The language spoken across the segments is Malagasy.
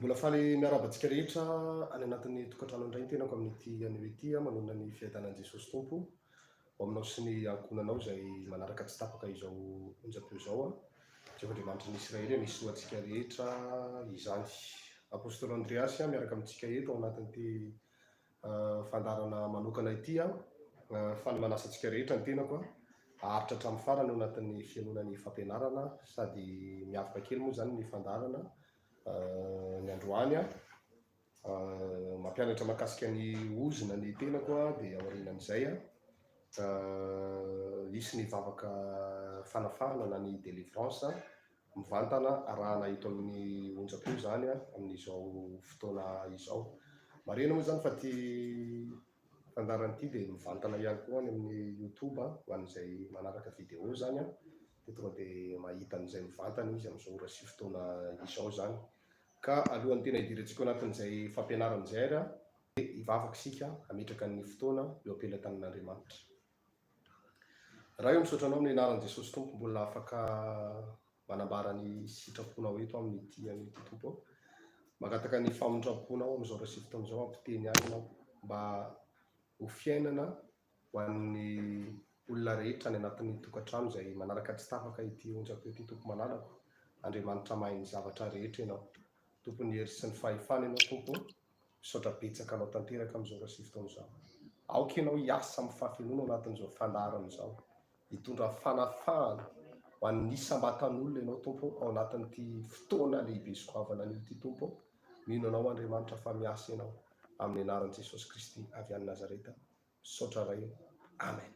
Mbola faly miarahaba antsika rehetra any anatin'ny tokantrano indray ny tenako amin'ity anio ity manonona ny fiadanan'i Jesosy Tompo ho aminao sy ny ankohonanao izay manaraka tsy tapaka izao onjam-peo izao. Jehovah Andriamanitry ny Israely hanisy soa antsika rehetra izany. Apostoly Andreasy miaraka amintsika eto ao anatin'ity fandaharana manokana ity aho. Faly manasa antsika rehetra ny tenako haharitra hatramin'ny farany ao anatin'ny fihainoana ny fampianarana sady miavaka kely moa izany ny fandaharana ny androany. Mampianatra mahakasika ny ozona ny tenako dia aorianan'izay hisy ny vavaka fanafahana na ny délivrance. Mivantana arahana eto amin'ny onjam-peo izany amin'izao fotoana izao. Marihina moa izany fa ity fandaharana ity dia mivantana ihany koa any amin'ny youtube ho an'izay manaraka vidéo izany dia tonga dia mahita an'izay mivantana izy amin'izao ora sy fotoana izao izany. Ka alohan'ny tena hidirantsika ao anatin'izay fampianarana izay ary dia hivavaka isika hametraka ny fotoana eo am-pelatanan'Andriamanitra. Ray ô misaotra anao amin'ny anaran'i Jesosy Tompo mbola afaka manambara ny sitraponao eto amin'ity anio ity Tompo ô. Mangataka ny famindram-ponao amin'izao ora sy fotoana izao hampiteny ahy ianao mba ho fiainana ho an'ny olona rehetra any anatin'ny tokantrano izay manaraka tsy tapaka ity onjam-peo ity Tompo malalako. Andriamanitra mahay ny zavatra rehetra ianao. Tompon'ny hery sy ny fahefana ianao Tompo ô. Misaotra betsaka anao tanteraka amin'izao ora sy fotoana izao. Aoka ianao hiasa amin'ny fahafenoana ao anatin'izao fandaharana izao. Hitondra fanafahana ho an'ny isam-batan'olona ianao Tompo ao anatin'ity fotoana lehibe sy goavana anio ity Tompo. Mino anao Andriamanitra fa miasa ianao amin'ny anaran'i Jesosy Kristy avy any Nazareta. Misaotra Ray o. Amen.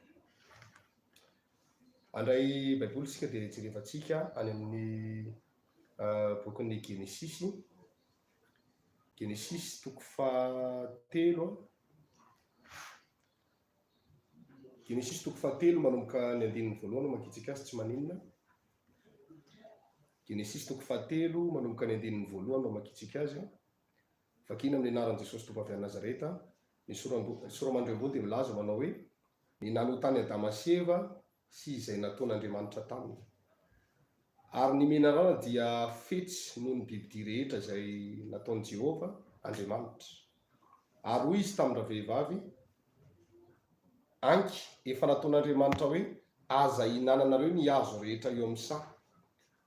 Handray Baiboly isika dia jerevantsika any amin'ny bokin'ny Genesisy. Genesisy toko fahatelo Genesisy toko fahatelo manomboka ny andininy voalohany no amakiantsika azy, tsy maninona. Genesisy toko fahatelo manomboka ny andininy voalohany no amakiantsika azy. Vakina amin'ny anaran'i Jesosy Tompo avy any Nazareta. Ny sora-mandrio ambony dia milaza manao hoe, Ny nanotan'i Adama sy Eva sy izay nataon'Andriamanitra taminy. Ary ny menarana dia fetsy noho ny bibidia rehetra izay nataon'i Jehovah Andriamanitra. Ary hoy izy tamin-dravehivavy, Anky, efa nataon'Andriamanitra hoe, 'Aza ihinananareo ny hazo rehetra eo amin'ny saha.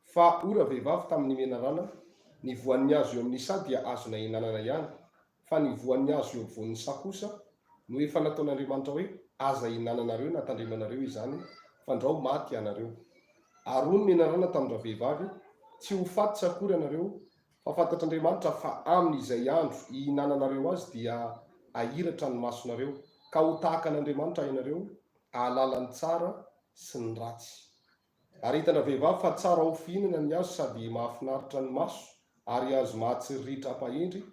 Fa hoy ravehivavy tamin'ny menarana, Ny voan'ny hazo eo amin'ny saha dia azonay ihinanana ihany, Fa ny voan'ny hazo eo ampovoan'ny saha kosa no efa nataon'Andriamanitra hoe, Aza ihinananareo na tandremanareo izany, fandrao maty ianareo. Ary hoy ny menarana tamin-dravehivavy, Tsy ho faty tsy akory ianareo, fa fantatr'Andriamanitra fa amin'izay andro hihinananareo azy dia hahiratra ny masonareo, ka ho tahaka an'Andriamanitra ianareo, hahalala ny tsara sy ny ratsy. Ary hitan-dravehivavy fa tsara ho fihinana ny hazo sady mahafinaritra ny maso ary hazo mahatsiriritra hampahendry,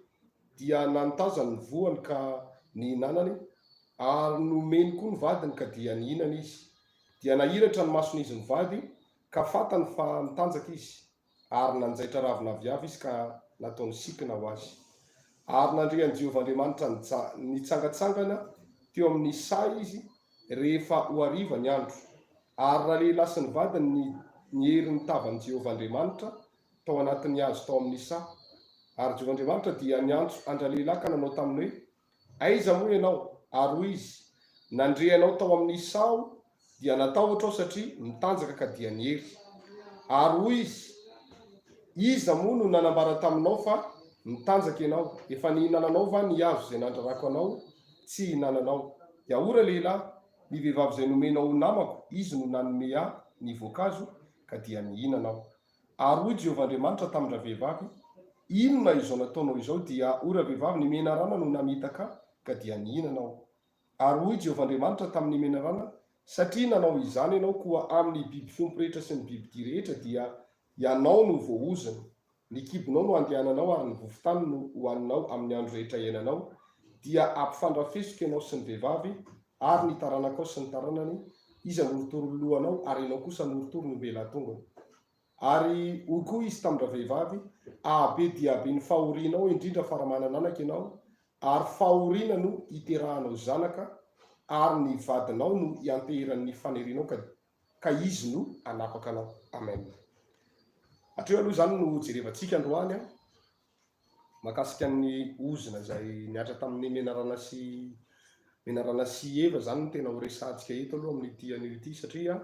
dia nanotazany ny voany ka nihinanany, ary nomeny koa ny vadiny ka dia nihinana izy. Dia nahiratra ny mason'izy mivady ka fantany fa nitanjaka izy, ary nanjaitra ravin'aviavy izy ka nataony sikina ho azy. Ary nandre an'i Jehovah Andriamanitra nitsangantsangana teo amin'ny saha izy rehefa ho hariva ny andro. Ary ralehilahy sy ny vadiny ny niery ny tavan'i Jehovah Andriamanitra tao anatin'ny hazo tao amin'ny saha. Ary Jehovah Andriamanitra dia niantso an-dralehilahy ka nanao taminy hoe, Aiza moa ianao? Ary hoy izy, Nandre anao tao amin'ny saha aho, dia natahotra aho satria mitanjaka ka dia niery. Ary hoy izy, Iza moa no nanambara taminao fa mitanjaka ianao? Efa nihinananao va ny hazo izay nandrarako anao tsy hihinananao? Dia hoy ralehilahy, Ny vehivavy izay nomenao ho namako, izy no nanome ahy ny voankazo, ka dia nihinana aho. Ary hoy Jehovah Andriamanitra tamin-dravehivavy, Inona izao nataonao izao? Dia hoy ravehivavy, Ny menarana no namitaka ahy, ka dia nihinana aho. Ary hoy Jehovah Andriamanitra tamin'ny menarana, Satria nanao izany ianao, koa amin'ny biby fiompy rehetra sy ny bibidia rehetra dia ianao no voaozona. Ny kibonao no handehananao ary ny vovo-tany no hohaninao amin'ny andro rehetra iainanao, dia hampifandrafesiko ianao sy ny vehivavy, ary ny taranakao sy ny taranany, izy hanorotoro ny lohanao ary ianao kosa hanorotoro ny ombelahy-tongony. Ary hoy koa izy tamin-dravehivavy, Hahabe dia hahabe ny fahorianao, indrindra fa raha manana anaka ianao, ary fahoriana no hiterahanao zanaka, ary ny vadinao no hianteheran'ny fanirianao ka ka izy no hanapaka anao. Amen. Hatreo aloha izany no jerevantsika androany an. Mahakasika ny ozona izay nihatra tamin'ny menarana sy menarana sy Eva izany no tena ho resahantsika eto aloha amin'ity anio ity satria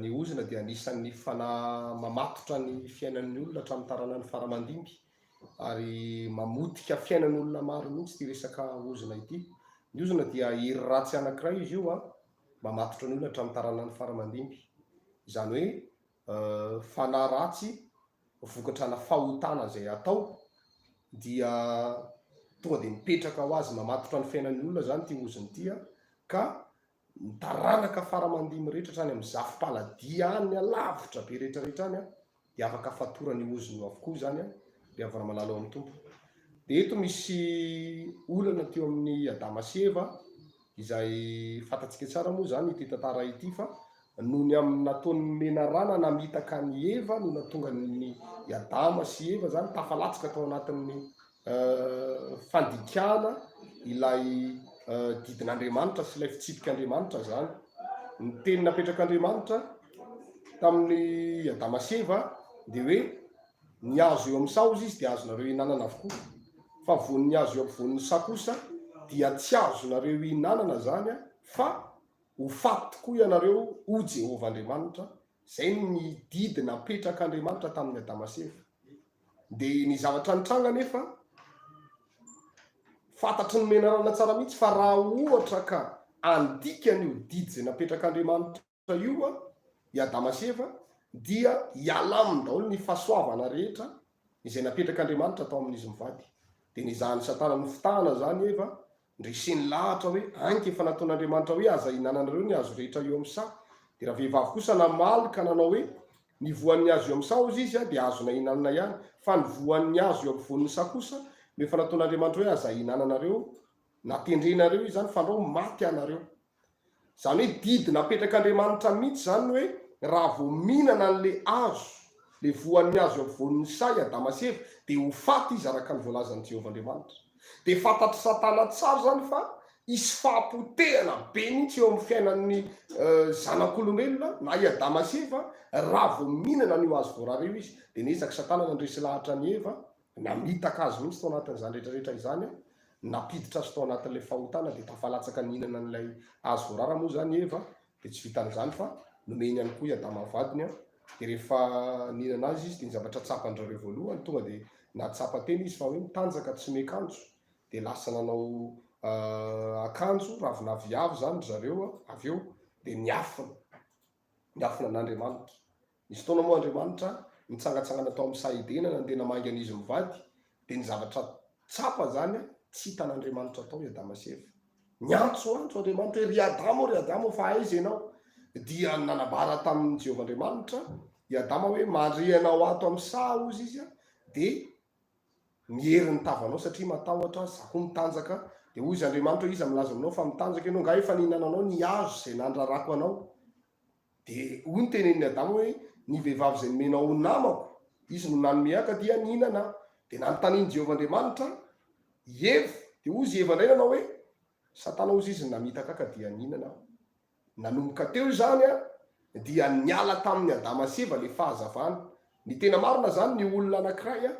ny ozona dia anisan'ny fanahy mamatotra ny fiainan'ny olona hatramin'ny taranany fara aman-dimby ary mamotika fiainan'olona maro mihitsy ity resaka ozona ity. Ny ozona dia hery ratsy anankiray izy io mamatotra ny olona hatramin'ny taranany fara aman-dimby. Izany hoe fanahy ratsy vokatrana fahotana izay atao dia tonga dia mipetraka ho azy mamatotra ny fiainan'ny olona izany ity ozona ity ka ny taranaka fara aman-dimy rehetra hatrany amin'ny zafim-paladia any alavitra be rehetra rehetra any dia afaka fatoran'io ozona io avokoa izany ry havana malala ao amin'ny Tompo. Dia eto misy olana teo amin'i Adama sy Eva izay fantatsika tsara moa izany ity tantara ity fa noho ny amin'ny nataon'ny menarana namitaka an'i Eva no nahatonga an'i Adama sy Eva izany tafalatsaka tao anatin'ny fandikana ilay didin'Andriamanitra sy ilay fitsipik'Andriamanitra izany. Ny teny napetrak'Andriamanitra tamin'i Adama sy Eva dia hoe ny hazo eo amin'ny saha hozy izy dia azonareo ihinanana avokoa, fa voan'ny hazo eo ampovoan'ny saha kosa dia tsy azonareo ihinanana izany fa ho faty tokoa ianareo, hoy Jehovah Andriamanitra. Izay ny didy napetrak'Andriamanitra tamin'i Adama sy Eva. Dia ny zavatra nitranga anefa, fantatry ny menarana tsara mihitsy fa raha ohatra ka andika an'io didy izay napetrak'Andriamanitra io i Adama sy Eva, dia hiala aminy daholo ny fahasoavana rehetra izay napetrak'Andriamanitra tao amin'izy mivady. Dia nezahan'i Satana nofitahana izany Eva, Ndreseny lahatra hoe, Ainka efa nataon'Andriamanitra hoe aza ihinananareo ny hazo rehetra eo amin'ny saha. Dia ravehivavy kosa namaly ka nanao hoe, Ny voan'ny hazo eo amin'ny saha, hozy izy, dia azonay ihinanana ihany, fa ny voan'ny hazo eo ampovoan'ny saha kosa no efa nataon'Andriamanitra hoe aza ihinananareo, natendrenareo izany, fandrao maty ianareo. Izany hoe didy napetrak'Andriamanitra mihitsy izany ny hoe raha vao mihinana an'ilay hazo, ilay voan'ny hazo eo ampovoan'ny saha i Adama sy Eva, dia ho faty izy araka ny voalazan'i Jehovah Andriamanitra. Dia fantatr'i Satana tsara izany fa hisy fahapotehana be mihitsy eo amin'ny fiainan'ny zanak'olombelona, na i Adama sy Eva, raha vao mihinana an'io hazo voarara io izy. Dia niezaka Satana nandresy lahatra an'i Eva Namitaka azy mihitsy tao anatin'izany rehetra rehetra izany, nampiditra azy tao anatin'ilay fahotana dia tafalatsaka nihinana an'ilay hazo voarara moa izany i Eva, dia tsy vitan'izany fa nomeny ihany koa i Adama vadiny, dia rehefa nihinana azy izy dia ny zavatra tsapan-dry zareo voalohany tonga dia nahatsapa tena izy fa hoe mitanjaka tsy miakanjo, dia lasa nanao akanjo ravin'aviavy izany ry zareo avy eo dia niafina, niafina an'Andriamanitra. Nisy fotoana moa Andriamanitra nitsangantsangana tao amin'ny saha Edena nandeha namangy an'izy mivady, dia ny zavatra tsapa izany tsy hitan'Andriamanitra tao i Adama sy Eva. Niantsoantso Andriamanitra hoe, Ry Adama ô, ry Adama ô, fa aiza ianao? Dia nanambara tamin'i Jehovah Andriamanitra i Adama hoe, Mandre anao ato amin'ny saha, hozy izy, dia miery ny tavanao satria matahotra aho, izaho koa mitanjaka. Dia hoy izy Andriamanitra hoe, Iza milaza aminao fa mitanjaka ianao? Angaha efa nihinananao ny hazo izay nandrarako anao? Dia hoy ny tenenin'i Adama hoe, Ny vehivavy izay nomenao ho namako, izy no nanome ahy ka dia nihinana aho. Dia nanontanian'i Jehovah Andriamanitra i Eva. Dia hoy izy Eva indray nanao hoe, Satana hozy izy no namitaka ahy ka dia nihinana aho. Nanomboka teo izany dia niala tamin'i Adama sy Eva ilay fahazavana. Ny tena marina izany, ny olona anankiray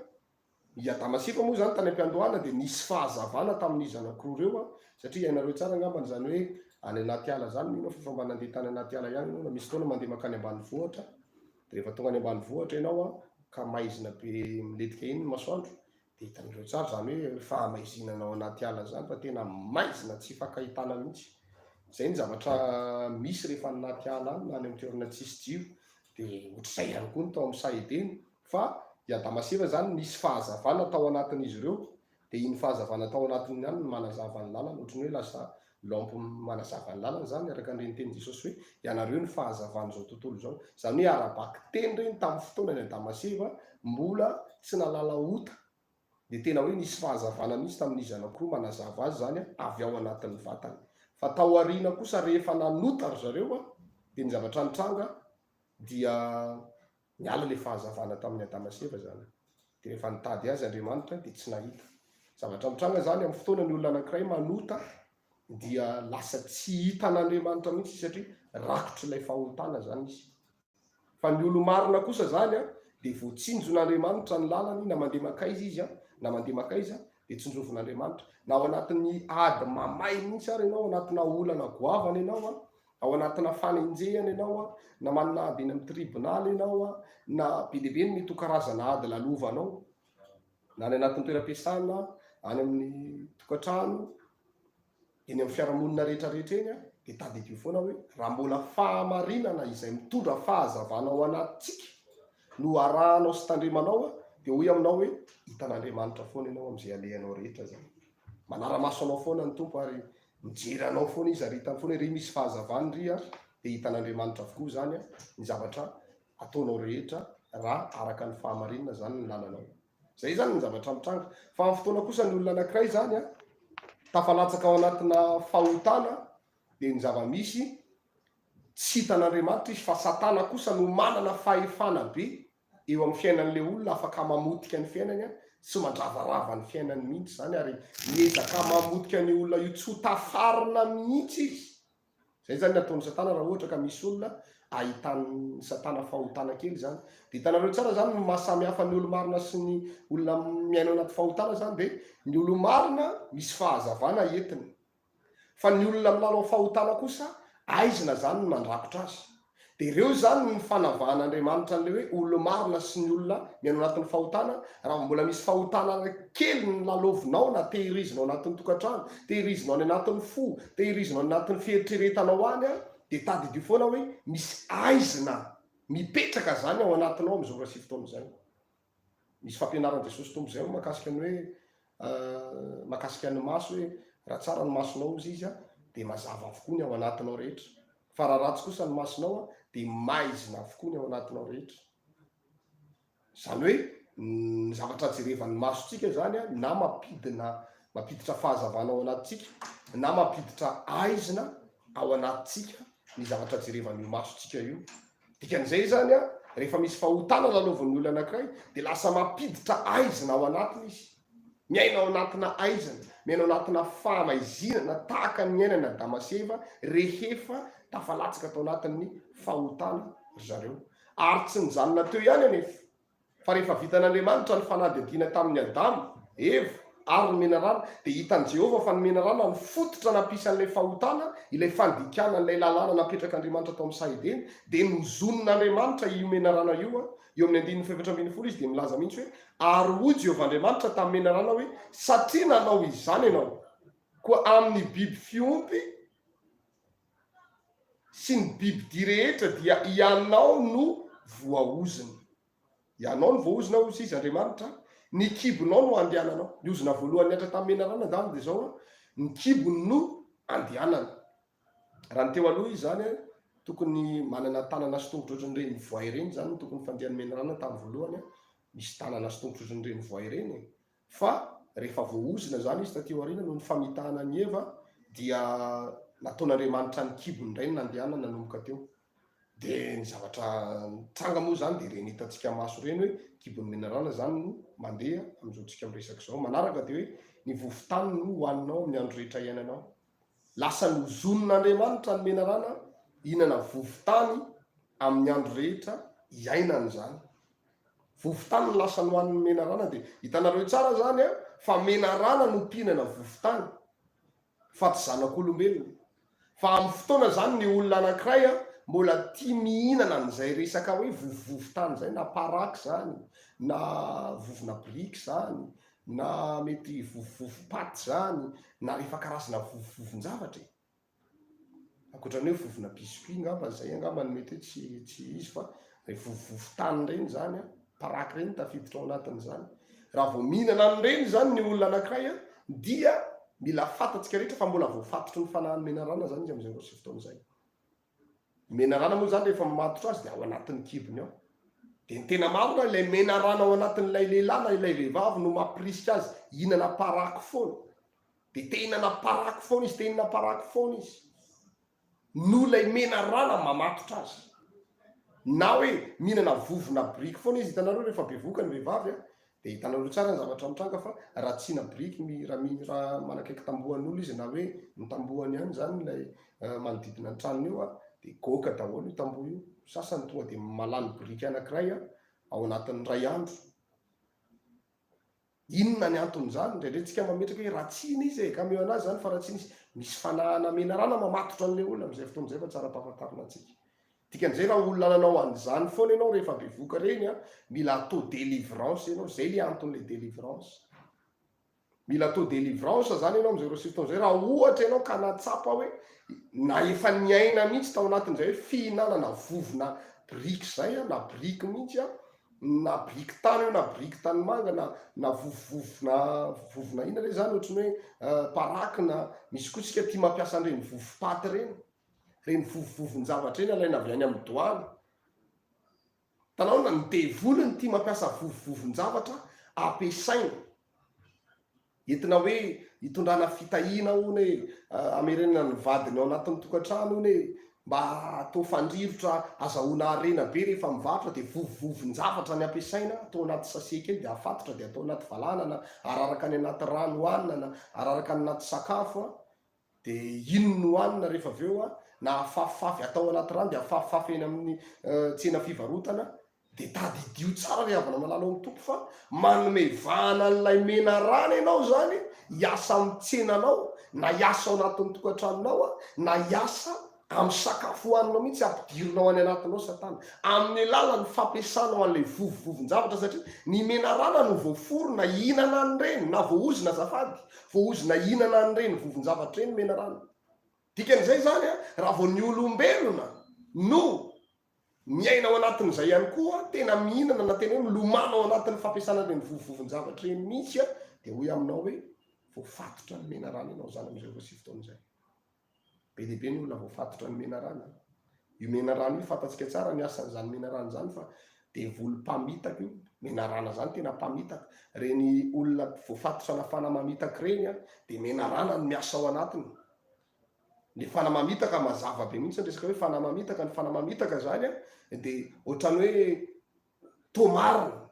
I Adama sy Eva moa izany tany am-piandohana dia nisy fahazavana tamin'izy anankiroa ireo an, satria hainareo tsara angambany izany hoe any anaty ala izany, mino aho fa efa mba nandeha tany anaty ala ihany ianao na misy fotoana mandeha mankany ambanivohitra, dia rehefa tonga any ambanivohitra ianao an, ka maizina be milentika iny ny masoandro, dia hitanareo tsara izany hoe fahamaizinana ao anaty ala izany fa tena maizina tsy ifankahitana mihitsy. Izay ny zavatra misy rehefa any anaty ala any na any amin'ny toerana tsisy jiro, dia ohatr'izay ihany koa ny tao amin'ny saha Edena. Fa i Adama sy Eva izany nisy fahazavana tao anatin'izy ireo, dia iny fahazavana tao anatiny ihany no manazava ny lalana, ohatran'ny hoe lasa lampe manazava ny lalana izany, araka an'ireny tenin'i Jesosy hoe, ianareo no fahazavan'izao tontolo izao. Izany hoe ara-bakiteny ireny tamin'ny fotoanan'i Adama sy Eva mbola tsy nahalala ota, dia tena hoe nisy fahazavana mihitsy tamin'izy anankiroa manazava azy izany avy ao anatin'ny vatany. Fa tao aoriana kosa rehefa nanota ry zareo dia ny zavatra nitranga dia Niala ilay fahazavana tamin'i Adama sy Eva izany. Dia rehefa nitady azy Andriamanitra dia tsy nahita. Zavatra mitranga izany amin'ny fotoana ny olona anankiray manota dia lasa tsy hitan'Andriamanitra mihitsy izy satria rakotr'ilay fahotana izany izy. Fa ny olo-marina kosa izany dia voatsinjon'Andriamanitra ny lalany na mandeha mankaiza izy. na mandeha mankaiza dia tsinjovin'Andriamanitra. Na ao anatin'ny ady mamay mihitsy ary ianao, ao anatina olana goavana ianao an, ao anatina fanenjehana ianao an, na manana ady eny amin'ny tribonaly ianao an, na be dia be ny mety ho karazana ady lalovanao, na any anatin'ny toeram-piasana, any amin'ny tokantrano, eny amin'ny fiarahamonina rehetra rehetra eny dia tadidio foana hoe raha mbola fahamarinana izay mitondra fahazavana ao anatintsika no arahanao sy tandremanao dia hoy aminao hoe hitan'Andriamanitra foana ianao amin'izay alehanao rehetra izany. Manara-maso anao foana ny Tompo ary mijery anao foana izy ary hitany foana hoe ry misy fahazavana ry dia hitan'Andriamanitra avokoa izany ny zavatra ataonao rehetra raha araka ny fahamarinana izany ny lalanao. Zay zany ny zavatra mitranga. Fa amin'ny fotoana kosa ny olona anankiray izany an, tafalatsaka ao anatina fahotana dia ny zava-misy tsy hitan'Andriamanitra izy fa Satana kosa no manana fahefana be eo amin'ny fiainan'ilay olona afaka mamotika ny fiainany an, sy mandravarava ny fiainany mihitsy izany ary miezaka mamotika an'io olona io tsy ho tafarina mihitsy izy. Zay zany ny ataon'i satana raha ohatra ka misy olona ahitan'i satana fahotana kely zany. De hitanareo tsara zany ny maha samy hafa ny olo-marina sy ny olona miaina ao anaty fahotana zany de ny olo-marina misy fahazavana entiny. Fa ny olona milalao fahotana kosa aizina zany ny mandrakotra azy. Dia ireo izany ny fanavahan'Andriamanitra an'ilay hoe olo-marina sy ny olona miaina ao anatin'ny fahotana, raha vao mbola misy fahotana kely ny lalaovinao na tehirizinao anatin'ny tokantrano, tehirizinao any anatin'ny fo, tehirizinao any anatin'ny fieritreretanao any an, dia tadidio foana hoe misy aizina mipetraka izany ao anatinao amin'izao ora sy fotoana izay. Misy fampianaran'i Jesosy Tompo izay ao mahakasika ny hoe mahakasika ny maso hoe raha tsara ny masonao hozy izy dia mazava avokoa ny ao anatinao rehetra. Fa raha ratsy kosa ny masonao dia maizina avokoa ny ao anatinao rehetra. Izany hoe ny zavatra jerevan'ny masontsika izany na mampidina mampiditra fahazavana ao anatintsika na mampiditra aizina ao anatintsika ny zavatra jerevan'io masontsika io. Dikan'izay izany an, rehefa misy fahotana lalaovin'ny olona anankiray dia lasa mampiditra aizina ao anatiny izy. Miaina ao anatina aizina, miaina ao anatina fahamaizinana tahaka ny niainan'i Adama sy Eva rehefa tafalatsaka tao anatin'ny fahotana ry zareo. Ary tsy nijanona teo ihany anefa. Fa rehefa vitan'Andriamanitra ny fanadihadiana tamin'i Adama, Eva, ary ny menarana, dia hitan'i Jehovah fa ny menarana no fototra nampisy an'ilay fahotana, ilay fandikana an'ilay lalàna napetrak'Andriamanitra tao amin'ny saha Edena, dia nozonin'Andriamanitra io menarana io. Eo amin'ny andininy fahefatra ambinifolo izy dia milaza mihitsy hoe, Ary hoy Jehovah Andriamanitra tamin'ny menarana hoe, Satria nanao izany ianao, koa amin'ny biby fiompy sy ny bibidia rehetra dia ianao no voaozona. Ianao no voaozona, hoy izy, Andriamanitra, ny kibonao no andehananao. Ny ozona voalohany nihatra tamin'ny menarana izany dia izao, ny kibony no andehanana. Raha ny teo aloha izy izany, tokony manana tanana sy tongotra ohatran'ireny voay ireny izany no tokony fandehan'ny menarana tamin'ny voalohany, misy tanana sy tongotra ohatran'ireny voay ireny e. Fa rehefa voaozona izany izy taty aoriana noho ny famitahana an'i Eva dia nataon'Andriamanitra ny kibony indray no nandehanana nanomboka teo. Dia ny zavatra nitranga moa izany dia ireny hitantsika maso ireny hoe kibon'ny menarana izany no mandeha amin'izao tsika miresaka izao. Manaraka dia hoe ny vovo-tany no hohaninao amin'ny andro rehetra iainanao. Lasa nozonin'Andriamanitra ny menarana hihinana vovo-tany amin'ny andro rehetra iainany izany. Vovo-tany no lasa nohanin'ny menarana dia hitanareo tsara izany an, fa menarana no mpihinana vovo-tany fa tsy zanak'olombelona. Fa amin'ny fotoana izany ny olona anankiray an, mbola tia mihinana an'izay resaka hoe vovovovon-tany izay na paraky izany, na vovona biriky izany, na mety vovovovom-paty izany, na rehefa karazana vovovovon-javatra e. Ankoatra ny hoe vovona biscuit ngamba, zay angamba no mety hoe tsy tsy izy fa re vovovovon-tany ireny izany an, paraky ireny tafiditra ao anatin'izany. Raha vao mihinana an'ireny izany ny olona anankiray an, dia mila fantatsika rehetra fa mbola voafatotry ny fanahin'ny menarana izany izy amin'izay ora sy fotoana izay. Ny menarana moa izany rehefa mamatotra azy dia ao anatin'ny kibony ao. Dia ny tena marina ilay menarana ao anatin'ilay lehilahy na ilay vehivavy no mampirisika azy hihinana paraky foana. Dia te hihinana paraky foana izy, te hihinana paraky foana izy. Noho ilay menarana mamatotra azy. Na hoe mihinana vovona biriky foana izy, hitanareo rehefa bevohoka ny vehivavy an, dia hitanareo tsara ny zavatra mitranga fa raha tsy hina biriky mi, raha mi, raha manakaiky tambohan'olona izy na hoe ny tambohany ihany izany ilay manodidina ny tranony eo an, dia goaka daholo io tamboho io. Sasany tonga dia malany biriky anankiray an, ao anatin'ny iray andro. Inona ny anton'izany? Indraindray tsika mametraka hoe ratsiana izy e, ka ameo anazy izany fa ratsiana izy. Misy fanahana menarana mamatotra an'ilay olona amin'izay fotoana izay fa tsara ampahafantarina antsika. Dikan'izay raha olona nanao an'izany foana ianao rehefa bevoka ireny an, mila atao délivrance ianao, izay ilay anton'ilay délivrance. Mila atao délivrance zany ianao amin'izay roa taona izay raha ohatra ianao ka nahatsapa hoe na efa niaina mihitsy tao anatin'izay hoe fihinanana vovona biriky izay an, na biriky mihitsy an, na biriky tany io na biriky tanimanga na na vovovovona vovona inona re zany ohatran'ny hoe paraky na misy koa tsika tia mampiasa an'ireny vovo-paty ireny, ireny vovovovon-javatra ireny alaina avy any amin'ny doany. Hitanao na ny devoly no tia mampiasa vovovovon-javatra ampiasaina. Entina hoe hitondrana fitahiana hono e, hamerenana ny vadiny ao anatin'ny tokantrano hono e, mba atao fandrirotra azahoana harena be rehefa mivarotra dia vovovovon-javatra ny ampiasaina, atao anaty sachet kely dia afatotra dia atao anaty valahana na araraka any anaty rano hohanina na araraka any anaty sakafo an. Dia iny no hohanina rehefa avy eo an, na afafifafy atao anaty rano dia afafifafy eny amin'ny tsena fivarotana, dia tadidio tsara ry havana malala ao amin'ny Tompo fa manome vahana an'ilay menarana ianao izany hiasa amin'ny tsenanao, na hiasa ao anatin'ny tokantranonao an, na hiasa amin'ny sakafo hohaninao mihitsy ampidirinao any anatinao satana, amin'ny alalan'ny fampiasanao an'ilay vovovovon-javatra satria ny menarana no voaforona hihinana an'ireny, na voaozona azafady, voaozona hihinana an'ireny vovon-javatra ireny menarana. Dikan'izay izany an, raha vao ny olombelona no miaina ao anatin'izay ihany koa, tena mihinana na tena hoe milomano ao anatin'ny fampiasana an'ireny vovovovon-javatra ireny mihitsy an, dia hoy aminao hoe voafatotra ny menarana ianao izany amin'izay ora sy fotoana izay. Be dia be ny olona voafatotra ny menarana. Io menarana io fantatsika tsara ny asan'izany menarana izany fa devoly mpamitaka io. Menarana izany tena mpamitaka. Ireny olona voafatotra na fanahy mamitaka ireny an, dia menarana no miasa ao anatiny. Ny fanahy mamitaka mazava be mihitsy ny resaka hoe fanahy mamitaka. Ny fanahy mamitaka izany an, dia ohatran'ny hoe toa marina.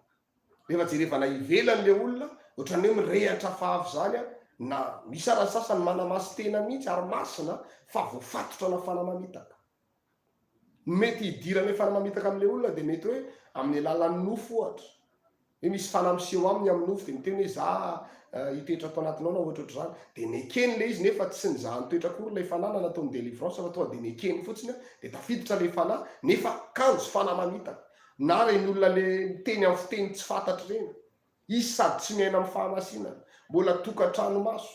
Rehefa jerevana ivelany le olona, ohatran'ny hoe mirehatra hafahafa izany an, na misy ara ny sasany manamasin-tena mihitsy ary masina fa voafatotra na fanahy mamitaka. Ny mety hidiran'ilay fanahy mamitaka amin'ilay olona dia mety hoe amin'ny alalan'ny nofy ohatra. Hoe misy fanahy miseho aminy amin'ny nofy dia miteny hoe za hitoetra ato anatinao na ohatrohatr'izany. Dia nekeny ilay izy nefa tsy nizahany toetra akory ilay fanahy na nataony délivrance fa tonga dia nekeny fotsiny dia tafiditra ilay fanahy nefa kanjo fanahy mamitaka. Na ireny olona le miteny amin'ny fiteny tsy fantatra ireny. Izy sady tsy miaina amin'ny fahamasinana, mbola tokantrano maso,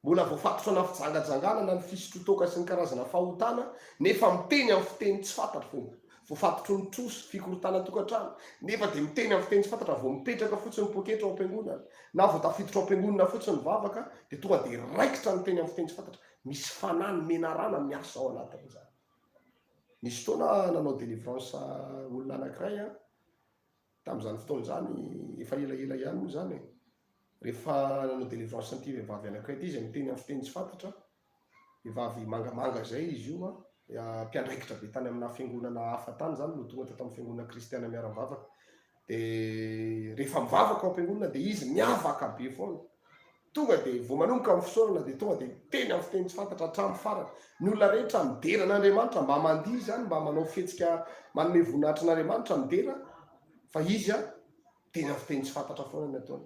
mbola voafatotra na fijangajangana na ny fisotroan-toaka sy ny karazana fahotana nefa miteny amin'ny fiteny tsy fantatra vao voafatotry ny trosa, fikorontanan-tokantrano, nefa dia miteny amin'ny fiteny tsy fantatra vao mipetraka fotsiny ny poketra ao am-piangonana na vao tafiditra ao am-piangonana fotsiny mivavaka dia tonga dia raikitra ny teny amin'ny fiteny tsy fantatra. Misy fanahy ny menarana miasa ao anatin'izany. Nisy fotoana nanao délivrance olona anankiray aho, tamin'izany fotoana izany, efa elaela ihany moa izany e, rehefa nanao délivrance an'ity vehivavy anankiray ity izay miteny amin'ny fiteny tsy fantatra, vehivavy mangamanga izay izy io an, mpiandraikitra be tany amina fiangonana hafa tany izany no tonga teto amin'ny fiangonana kristiana miara-mivavaka, dia rehefa mivavaka ao am-piangonana dia izy miavaka be foana. Tonga dia vao manomboka amin'ny fisaorana dia tonga dia miteny amin'ny fiteny tsy fantatra hatramin'ny farany. Ny olona rehetra midera an'Andriamanitra, mba mandihy izany, mba manao fihetsika manome voninahitra an'Andriamanitra, midera, fa izy an, miteny amin'ny fiteny tsy fantatra foana ny ataony.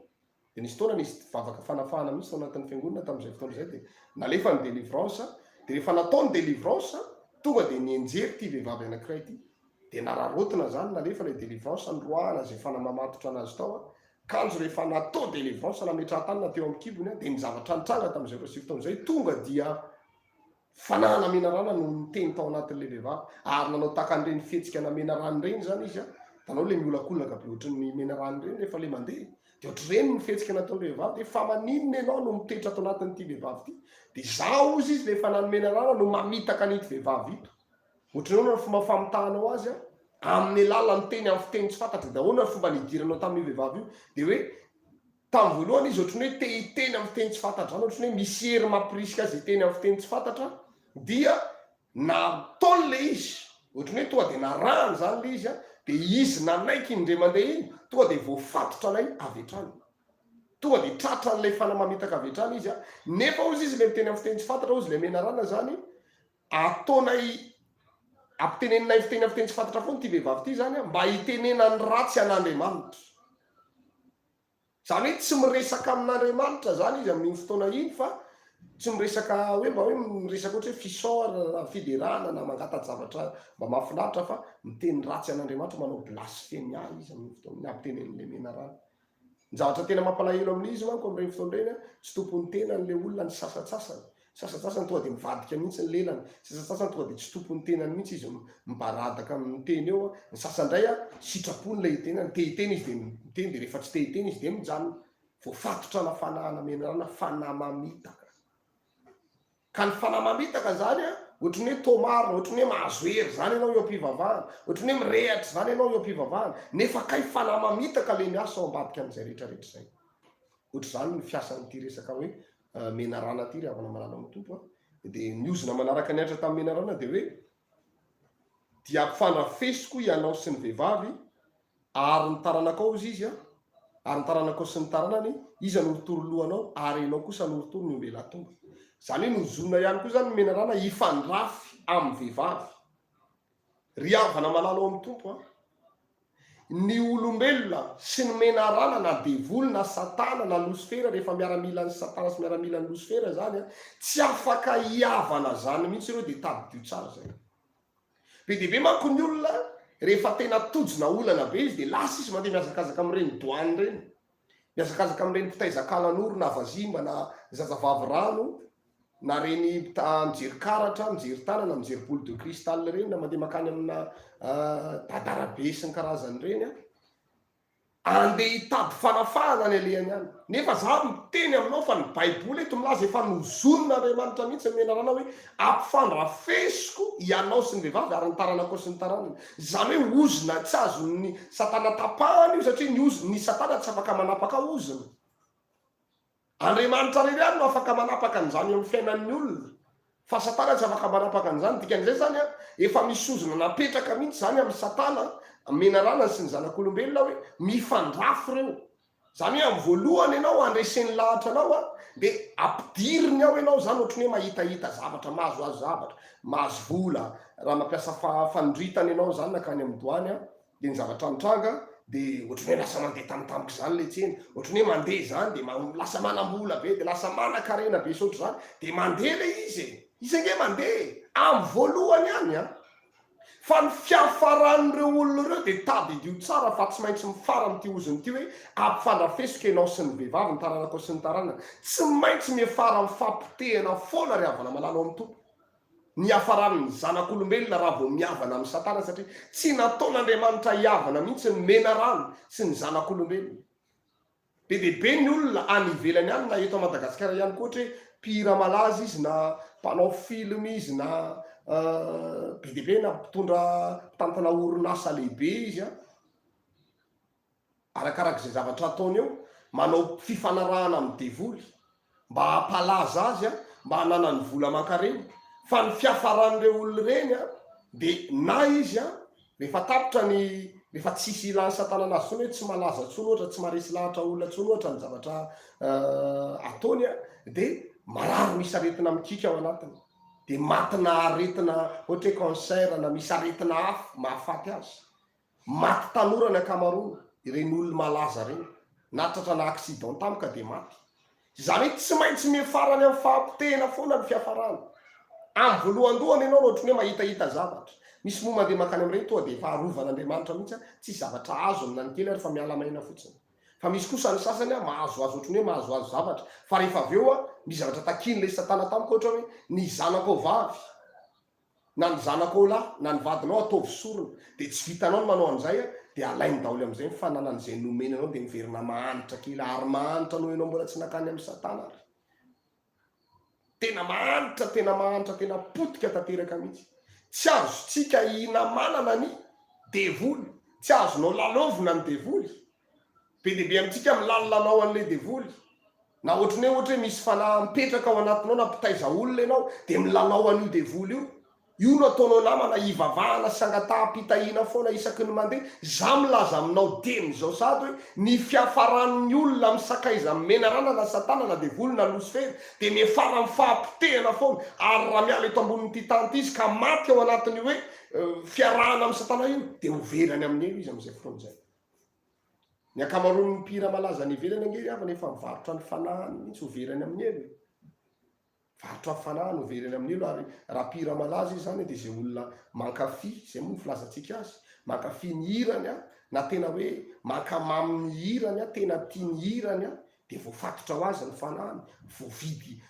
Dia nisy fotoana nisy vavaka fanafahana mihitsy tao anatin'ny fiangonana tamin'izay fotoana izay dia nalefa ny délivrance, dia rehefa natao ny délivrance, tonga dia nianjery ity vehivavy anankiray ity. Dia nararaotina izany, nalefa ilay délivrance, noroahana izay fanahy mamatotra anazy tao an, Kanjo rehefa natao délivrance nametrahan-tanana teo amin'ny kibony dia ny zavatra nitranga tamin'izay ora sy fotoana izay tonga dia fanahana menarana no niteny tao anatin'ilay vehivavy ary nanao tahaka an'ireny fihetsika na menarana ireny izany izy an, hitanao ilay miolakolaka be ohatran'ny menarana ireny rehefa ilay mandeha dia ohatr'ireny ny fihetsika nataon'ilay vehivavy dia fa maninona ianao no mitoetra ato anatin'ity vehivavy ity dia izaho hozy izy ilay fanahy menarana no mamitaka an'ito vehivavy ito. Ohatran'ny ahoana ny fomba famitahanao azy an? Amin'ny alalan'ny teny amin'ny fiteny tsy fantatra. Dia ahoana ny fomba nidiranao tamin'io vehivavy io? Dia hoe tamin'ny voalohany izy ohatran'ny hoe te hiteny amin'ny fiteny tsy fantatra izany, ohatran'ny hoe misy hery mampirisika azy hiteny amin'ny fiteny tsy fantatra, dia nataony ilay izy, ohatran'ny hoe tonga dia narahany izany ilay izy an, dia izy nanaiky iny indray mandeha iny, tonga dia voafatotra anay avy hatrany. Tonga dia tratran'ilay fanahy mamitaka avy hatrany izy an, nefa hozy izy ilay miteny amin'ny fiteny tsy fantatra, hozy ilay menarana izany, Ataonay ampiteneninay fiteny amin'ny fiteny tsy fantatra foana ity vehivavy ity izany mba hitenenany ratsy an'Andriamanitra. Izany hoe tsy miresaka amin'Andriamanitra izany izy amin'iny fotoana iny fa tsy miresaka hoe mba hoe miresaka ohatra hoe fisaorana na fiderana na mangata-javatra mba mahafinaritra fa miteny ratsy an'Andriamanitra, manao blasfemia izy amin'iny fotoana iny, ampitenen'ilay menarana. Ny zavatra tena mampalahelo amin'izy manko amin'ireny fotoana ireny an, tsy tompon'ny tenany ilay olona ny sasantsasany. Sasantsasany tonga dia mivadika mihitsy ny lelany, sasantsasany tonga dia tsy tompon'ny tenany mihitsy izy mibaradaka miteny eo, ny sasany indray an, sitrapony ilay itenany, te hiteny izy dia miteny dia rehefa tsy te hiteny izy dia mijanona. Voafatotra na fanahana menarana, fanahy mamitaka. Ka ny fanahy mamitaka izany an, ohatry ny hoe toa marina, ohatry ny hoe mahazo hery izany ianao eo am-pivavahana, ohatry ny hoe mirehatra izany ianao eo am-pivavahana, nefa kay fanahy mamitaka ilay miasa ao ambadika amin'izay rehetra rehetra izay. Ohatr'izany ny fiasan'ity resaka hoe menarana ity ry havana malala ao amin'ny Tompo a. Dia ny ozona manaraka nihatra tamin'ny menarana dia hoe, dia ampifandrafesiko ianao sy ny vehivavy ary ny taranakao hozy izy a, ary ny taranakao sy ny taranany, izy hanorotoro ny lohanao ary ianao kosa hanorotoro ny ombelahy tonga. Izany hoe nozonina ihany koa izany ny menarana hifandrafy amin'ny vehivavy. Ry havana malala ao amin'ny Tompo a, ny olombelona sy ny menarana na devoly na satana na losifera rehefa miaramilan'ny satana sy miaramilan'ny losifera izany a, tsy afaka hihavana izany mihitsy ireo dia tadidio tsara izay. Be dia be manko ny olona rehefa tena tojona olana be izy dia lasa izy mandeha mihazakazaka amin'ireny douane ireny, mihazakazaka amin'ireny mpitaiza kalanoro na vazimba na zazavavy rano na ireny mijery karatra, mijery tanana, mijery boule de cristal ireny na mandeha mankany amina dadarabe sy ny karazany ireny an. Andeha hitady fanafahana any alehany any. Nefa za miteny aminao fa ny baiboly eto milaza efa nozonin'Andriamanitra mihitsy ny menarana hoe ampifandrafesiko ianao sy ny vehivavy ary ny taranakao sy ny taranany. Izany hoe ozona tsy azon'ny satana tapahana io satria ny ozona, ny satana tsy afaka manapaka ozona. Andriamanitra irery ihany no afaka manapaka an'izany eo amin'ny fiainan'ny olona, fa Satana tsy afaka manapaka an'izany. Dikan'izay izany an, efa misy ozona napetraka mihitsy izany amin'i Satana, menarana sy ny zanak'olombelona hoe mifandrafy ireo. Izany hoe amin'ny voalohany ianao handreseny lahatra anao an, dia ampidiriny ao ianao izany ohatran'ny hoe mahitahita zavatra, mahazoazo zavatra, mahazo vola, raha mampiasa fanondritana ianao izany nankany amin'ny doany an, Dia ny zavatra mitranga dia ohatran'ny hoe lasa mandeha tampotampoka izany ilay tsena, ohatran'ny hoe mandeha izany dia lasa manam-bola be, dia lasa manan-karena be sy ohatr'izany, dia mandeha ilay izy e! Izy ange mandeha e! Amin'ny voalohany ihany an! Fa ny fiafaran'ireo olona ireo dia tadidio tsara fa tsy maintsy mifara amin'ity ozona ity hoe ampifandrafesiko ianao sy ny vehivavy, ny taranakao sy ny taranany. Tsy maintsy miafara amin'ny fahapotehana foana ry havana malala ao amin'ny Tompo. Ny hiafaran'ny zanak'olombelona raha vao mihavana amin'i Satana satria tsy nataon'Andriamanitra hihavana mihitsy ny menarano sy ny zanak'olombelona. Be dia be ny olona any ivelany any na eto Madagasikara ihany koa ohatra hoe mpihira malaza izy na mpanao film izy na be dia be na mpitondra mpitantana orinasa lehibe izy an. Arakaraka izay zavatra ataony eo, manao fifanarahana amin'ny devoly mba hampalaza azy, mba hananany vola aman-karena. Fa ny fiafaran'ireo olona ireny dia na izy rehefa tapitra ny, rehefa tsisy ilan'i satana anazy intsony hoe tsy malaza intsony ohatra, tsy maharesy lahatra olona intsony ohatra ny zavatra ataony dia marary misy aretina mikiky ao anatiny. Dia matina aretina ohatra hoe cancer na misy aretina hafa mahafaty azy. Maty tanora ny ankamaroany, ireny olona malaza ireny, na tratrana accident tampoka dia maty. Izany hoe tsy maintsy miafara any amin'ny fahapotehina foana ny fiafarana. Amin'ny voalohandohany ianao no ohatran'ny hoe mahitahita zavatra. Misy moa mandeha mankany amin'ireny tonga dia efa arovan'Andriamanitra mihitsy, tsisy zavatra azony na ny kely ary fa miala maina fotsiny. Fa misy kosa ny sasany mahazoazo ohatran'ny hoe mahazoazo zavatra, fa rehefa avy eo misy zavatra takian'ilay satana tampoka ohatra hoe ny zanakao vavy, na ny zanakao lahy na ny vadinao ataovy sorona dia tsy vitanao ny manao an'izay a dia alainy daholo amin'izay ny fananany izay nomeny anao dia miverina mahantra kely ary mahantra noho ianao mbola tsy nakany amin'i satana ary tena mahantra tena mahantra tena potika tanteraka mihitsy tsy azontsika hinamanana ny devoly tsy azonao lalaovina ny devoly Be dia be amintsika milalilalao an'ilay devoly. Na ohatran'ny hoe ohatra hoe misy fanahy mipetraka ao anatinao na mpitaiza olona ianao dia milalao an'io devoly io. Io no ataonao namana hivavahana sy angataham-pitahiana foana isaky ny mandeha. Izaho milaza aminao dieny izao sahady hoe ny fiafaran'ny olona amin'ny sakaiza menarana na satana na devoly na losifera dia miafara amin'ny fahapotehana foana ary raha miala eto ambonin'ity tany ity izy ka maty ao anatin'io hoe fiarahana amin'i satana io dia ho very any amin'ny helo izy amin'izay fotoana izay. Ny ankamaroan'ny mpihira malaza any ivelany ange ry havana efa mivarotra ny fanahiny mihitsy ho very any amin'ny helo e. Varotra ny fanahiny ho very any amin'ny helo ary raha mpihira malaza izy izany dia izay olona mankafy, izay moa ny filazantsika azy, mankafy ny hirany an, na tena hoe mankamamy ny hirany an, tena tia ny hirany an, dia voafatotra ho azy ny fanahiny, voavidy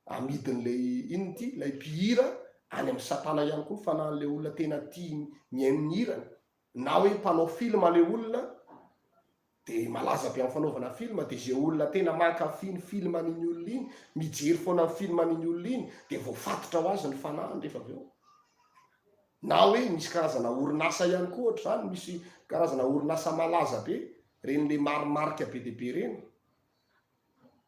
amidin'ilay inona ity, ilay mpihira any amin'i satana ihany koa ny fanahin'ilay olona tena tia mihaino ny hirany. Na hoe mpanao film le olona de malaza be amin'ny fanaovana film de ze olona tena mankafy ny film an'iny olona iny, mijery foana ny film an'iny olona iny de voafatotra ho azy ny fanahiny rehefa avy eo. Na hoe misy karazana orinasa ihany koa ohatr'izany, misy karazana orinasa malaza be, reny le marimarika be dia be reny.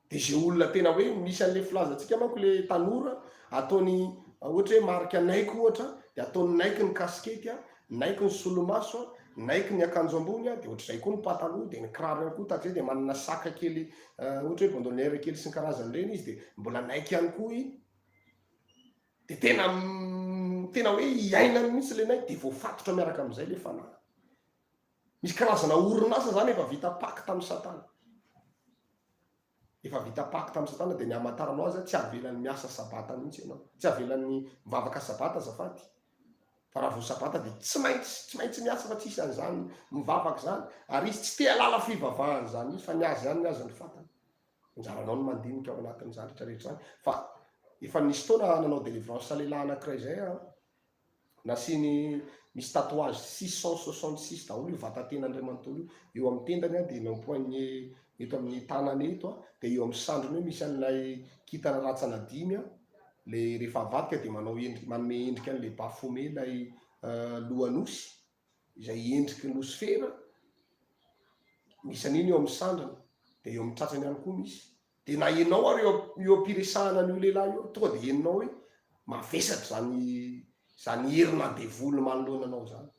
Dia izay olona tena hoe misy an'ilay filazantsika manko ilay tanora ataony ohatra hoe marika Nike ohatra dia ataony Nike ny kasikety a, Nike ny solomaso a, Nike ny akanjo ambony a, dia ohatr'izay koa ny pataloha, dia ny kiraro ihany koa tahaka izay dia manana sac kely ohatra hoe bandolière kely sy ny karazany ireny izy dia mbola Nike ihany koa iny. Dia tena tena hoe iainany mihitsy ilay Nike dia voafatotra miaraka amin'izay ilay fanahy. Misy karazana orinasa zany efa vita pacte amin'i satana. Efa vita pacte amin'i satana dia ny hamantaranao azy tsy avelany miasa sabata mihitsy ianao. Tsy avelany mivavaka sabata azafady. Fa raha vao sabata dia tsy maintsy tsy maintsy miasa fa tsisy an'izany mivavaka izany. Ary izy tsy te halala fivavahana izany mihitsy fa ny azy ihany ny azy ny fantany. Anjaranao ny mandinika ao anatin'izany rehetra rehetra izany. Fa efa nisy fotoana nanao délivrance lehilahy anankiray izay aho. Nasiany misy tatouage 666 daholo io vatan-tenany iray manontolo io, eo amin'ny tendany dia ny poignet eto amin'ny tanany eto dia eo amin'ny sandriny eo misy an'ilay kintana rantsana dimy le rehefa avadika dia manao endrika manome endrika an'ilay Baphomet ilay lohan'osy izay endriky losifera, misy an'iny eo amin'ny sandriny dia eo amin'ny tratrany ihany koa misy. Dia na enao ary eo eo am-piresahana an'io lehilahy io, tonga dia henonao hoe mavesatra izany izany herina devoly manoloana anao izany.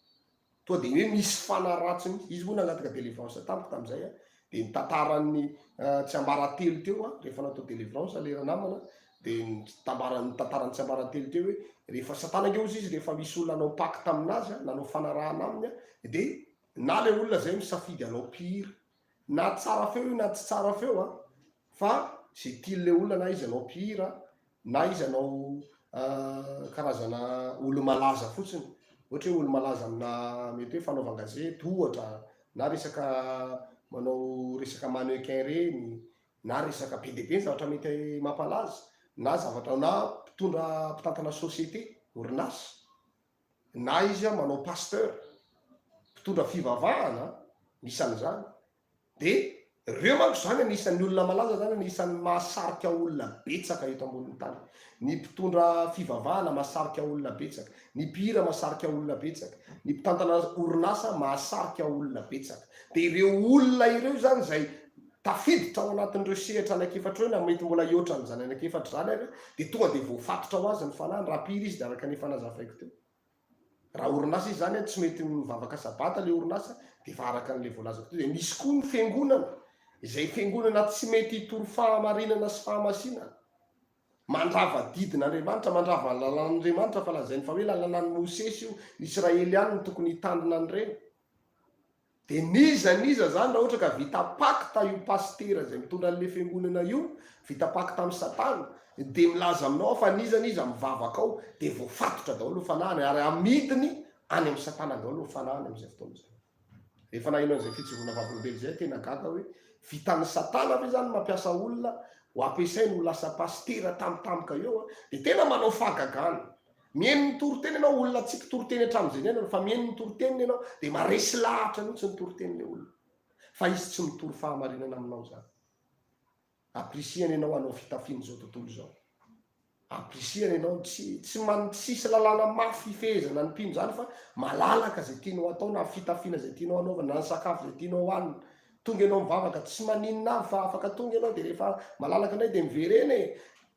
Tonga dia hoe misy fanahy ratsy mihitsy. Izy moa nangataka délivrance tamiko tamin'izay an, dia ny tantaran'ny tsiambaratelo teo an, rehefa natao délivrance ilay ranamana, dia nitambara- ny tantaran'ny tsiambaratelo teo hoe rehefa satana ange hozy izy rehefa misy olona hanao pacte aminazy an, nanao fanarahana aminy an, dia na ilay olona izay misafidy hanao mpihira, Na tsara feo io na tsy tsara feo a, fa ze tian'le olona na izy hanao mpihira na izy hanao karazana olo-malaza fotsiny, ohatra hoe olo-malaza amina mety hoe fanaovan-gazety ohatra na resaka manao resaka mannequin reny na resaka be dia be ny zavatra mety mampalaza na zavatra na mpitondra mpitantana société, orinasa. na izy manao pasteur, mpitondra fivavahana, misy an'izany, de reo manko zany anisan'ny olona malaza zany anisan'ny mahasarika olona betsaka eto ambonin'ny tany, ny mpitondra fivavahana mahasarika olona betsaka, ny mpihira mahasarika olona betsaka, ny mpitantana orinasa mahasarika olona betsaka, de ireo olona ireo zany zay tafiditra ao anatin'ireo sehatra anankiefatra ireo na mety mbola hihoatra an'izany anankiefatra izany ary dia tonga dia voafatotra ho azy ny fanahiny, raha mpihira izy dia araka ny efa nazavaiko teo. Raha orinasa izy izany tsy mety mivavaka sabata ilay orinasa dia efa araka an'ilay voalazako teo. Dia misy koa ny fiangonana, izay fiangonana tsy mety hitory fahamarinana sy fahamasinana. Mandrava didin'Andriamanitra, mandrava ny lalàn'Andriamanitra fa lazainy fa hoe lalànan'i Mosesy io, ny Israely ihany no tokony hitandrina an'ireny. Dia n'iza n'iza zany raha ohatra ka vita pacte io pasitera izay mitondra an'ilay fiangonana io, vita pacte amin'i satana, dia milaza aminao aho fa n'iza n'iza mivavaka ao dia voafatotra daholo ny fanahiny ary amidiny any amin'i satana daholo ny fanahiny amin'izay fotoana izay. Rehefa naheno an'izay fijoroana vavolombelona izay aho tena gaga hoe vitan'i satana ve zany mampiasa olona ho ampiasainy ho lasa pasitera tampotampoka eo an, dia tena manao fahagagana. Mihaino ny toriteny ianao, olona tsy mpitoriteny hatramin'izay niainana fa mihaino ny toriteniny ianao dia maresy lahatra mihitsy ny toritenin'ilay olona. Fa izy tsy mitory fahamarinana aminao izany. Ampirisihana ianao hanao fitafian'izao tontolo izao. Ampirisihana ianao, tsy, tsy man, tsisy lalàna mafy hifehezana ny mpino izany fa malalaka izay tianao atao na fitafiana izay tianao hanaovana na ny sakafo izay tianao hohanina. Tonga ianao mivavaka, tsy maninona avy fa afaka tonga ianao dia rehefa malalaka indray dia miverena e.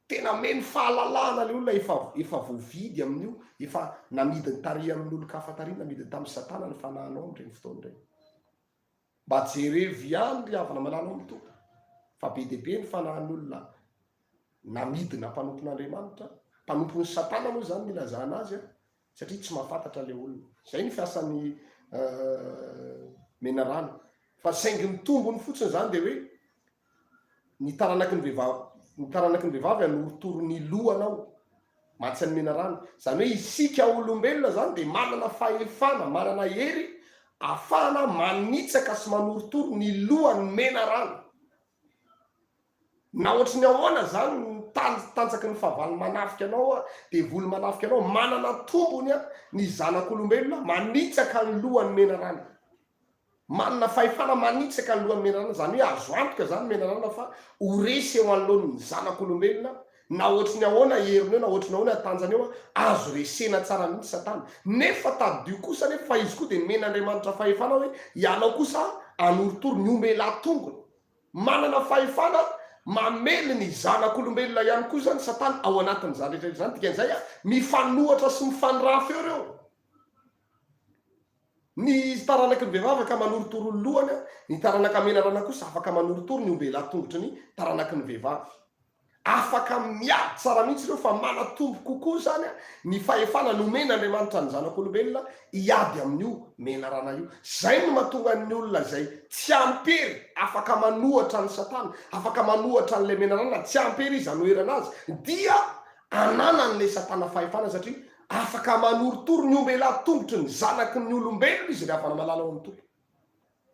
Tena omeny fahalalahana ilay olona efa efa voavidy amin'io, efa namidiny tary amin'olon-kafa tary, namidiny tamin'i Satana ny fanahinao amin'ireny fotoana ireny. Mba jerevo ihany ry havana malala ao amin'ny Tompo fa be dia be ny fanahin'olona namidina mpanompon'Andriamanitra, mpanompon'i Satana moa izany no ilazana azy an, satria tsy mahafantatra ilay olona. Izay ny fiasan'ny menarana. Fa saingy ny tombony fotsiny izany dia hoe ny taranaky ny vehivavy, ny taranaky ny vehivavy hanorotoro ny lohanao mantsy an'ny menarana. Izany hoe isika olombelona izany dia manana fahefana, manana hery ahafahana manitsaka sy manorotoro ny lohan'ny menarana. Na ohatry ny ahoana izany ny tantsaky ny fahavalo manafika anao, devoly manafika anao, manana tombony ny zanak'olombelona manitsaka ny lohan'ny menarana. Manana fahefana manitsaka ny lohan'ny menarana, izany hoe azo antoka izany ny menarana fa ho resy eo anoloan'ny zanak'olombelona, na ohatry ny ahoana heriny eo na ohatry ny ahoana tanjany eo, azo resena tsara mihitsy satana. Nefa tadidio kosa anefa fa izy koa dia nomen'Andriamanitra fahefana hoe ianao kosa hanorotoro ny ombelahy tongony. Manana fahefana mamely ny zanak'olombelona ihany koa izany Satana ao anatin'izany rehetra izany. Dikan'izay, mifanohatra sy mifandrafy eo ireo. Ny taranaky ny vehivavy afaka manorotoro ny lohany, ny taranaka menarana kosa afaka manorotoro ny ombelahy tongotry ny taranaky ny vehivavy. Afaka miady tsara mihitsy ireo fa manatombo kokoa izany ny fahefana nomen'Andriamanitra ny zanak'olombelona hiady amin'io menarana io. Izay no mahatonga ny olona izay tsy ampy hery afaka manohatra an'i Satana, afaka manohatra an'ilay menarana, tsy ampy hery izy hanoherana azy, dia ananan'ilay Satana fahefana satria afaka manorotoro ny ombelahy tongotry ny zanaky ny olombelona izy ry havana malala ao amin'ny Tompo.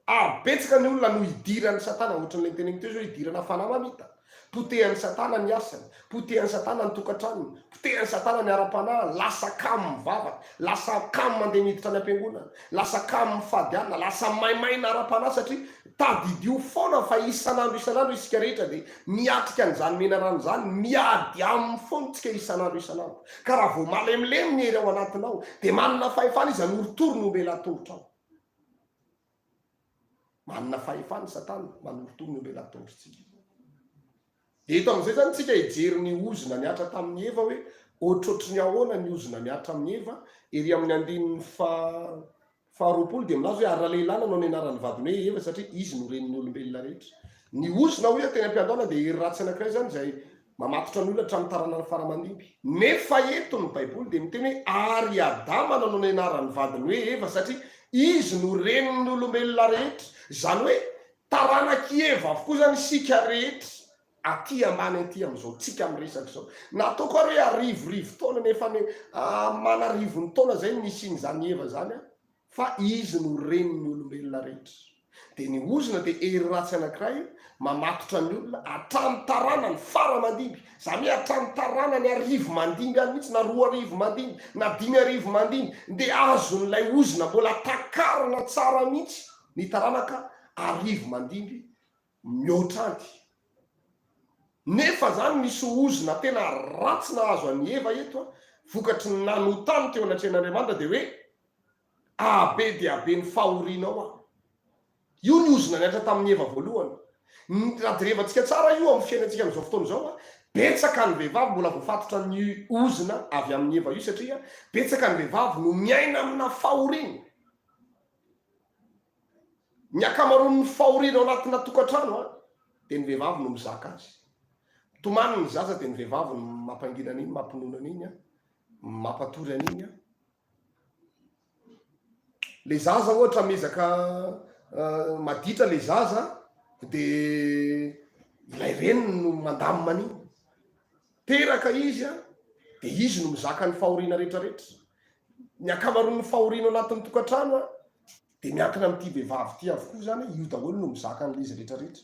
Ary betsaka ny olona no idiran'i Satana, ohatran'ilay noteneniko teo izao, idirana fanahy mamita. Potehan'i Satana ny asany, potehan'i Satana ny tokantranony, potehan'i Satana ny ara-panahiny, lasa kamo mivavaka, lasa kamo mandeha miditra any am-piangonana, lasa kamo mifady hanina, lasa maimaina ara-panahy satria tadidio foana fa isan'andro isan'andro isika rehetra dia miatrika an'izany menarana izany, miady aminy foana isika isan'andro isan'andro. Ka raha vao malemilemy ny hery ao anatinao dia manana fahefana izy hanorotoro ny ombelahy-tongotrao. Manana fahefana i Satana manorotoro ny ombelahy tongotritsika. Dia eto amin'izay izany tsika hijery ny ozona mihatra tamin'i Eva hoe ohatrohatry ny ahoana ny ozona mihatra amin'i Eva. Ery amin'ny andininy faha faharoapolo dia milaza hoe ary ralehilahy nanao ny anaran'ny vadiny hoe Eva satria izy no renin'ny olombelona rehetra. Ny ozona hoy aho teny am-piandohana dia hery ratsy anankiray izany izay Mamatotra ny olona hatramin'ny taranany fara aman-dimby. Nefa eto ny Baiboly dia miteny hoe ary i Adama nanao ny anaran'ny vadiny hoe Eva satria izy no renin'ny olombelona rehetra. Izany hoe taranak'i Eva avokoa izany isika rehetra aty ambany aty amin'izao tsika miresaka izao. Na ataoko ary hoe arivorivo taona nefa ny aman'arivony taona izay no nisian'izany Eva izany an! Fa izy no renin'ny olombelona rehetra. Dia ny ozona dia hery ratsy anankiray mamatotra ny olona hatramin'ny taranany fara mandimby, izany hoe hatramin'ny taranany arivo mandimby any mihitsy na 2000 mandimby na 5000 mandimby dia azon'ilay ozona mbola takarina tsara mihitsy ny taranaka arivo mandimby mihoatra any. Nefa izany misy ozona tena ratsy nahazo an'i Eva eto vokatry ny nanotany teo anatrehan'Andriamanitra dia hoe Ahabe dia habe ny fahorianao aho. Io ny ozona nihatra tamin'i Eva voalohany. Ny, raha jerevantsika tsara io amin'ny fiainantsika amin'izao fotoana izao, betsaka ny vehivavy mbola voafatotra ny ozona avy amin'i Eva io satria betsaka ny vehivavy no miaina amina fahoriana. Ny ankamaroan'ny fahoriana ao anatina tokantrano dia ny vehivavy no mizaka azy. Mitomany ny zaza dia ny vehivavy no mampangina an'iny, mampinono an'iny, mampatory an'iny. Le zaza ohatra miezaka maditra le zaza de ilay reniny no mandamina an'iny. Teraka izy a, de izy no mizaka ny fahoriana rehetrarehetra. Ny ankamaroan'ny fahoriana ao anatin'ny tokantrano a, de miankina amin'ity vehivavy ity avokoa zany, io daholo no mizaka an'ilay izy rehetrarehetra.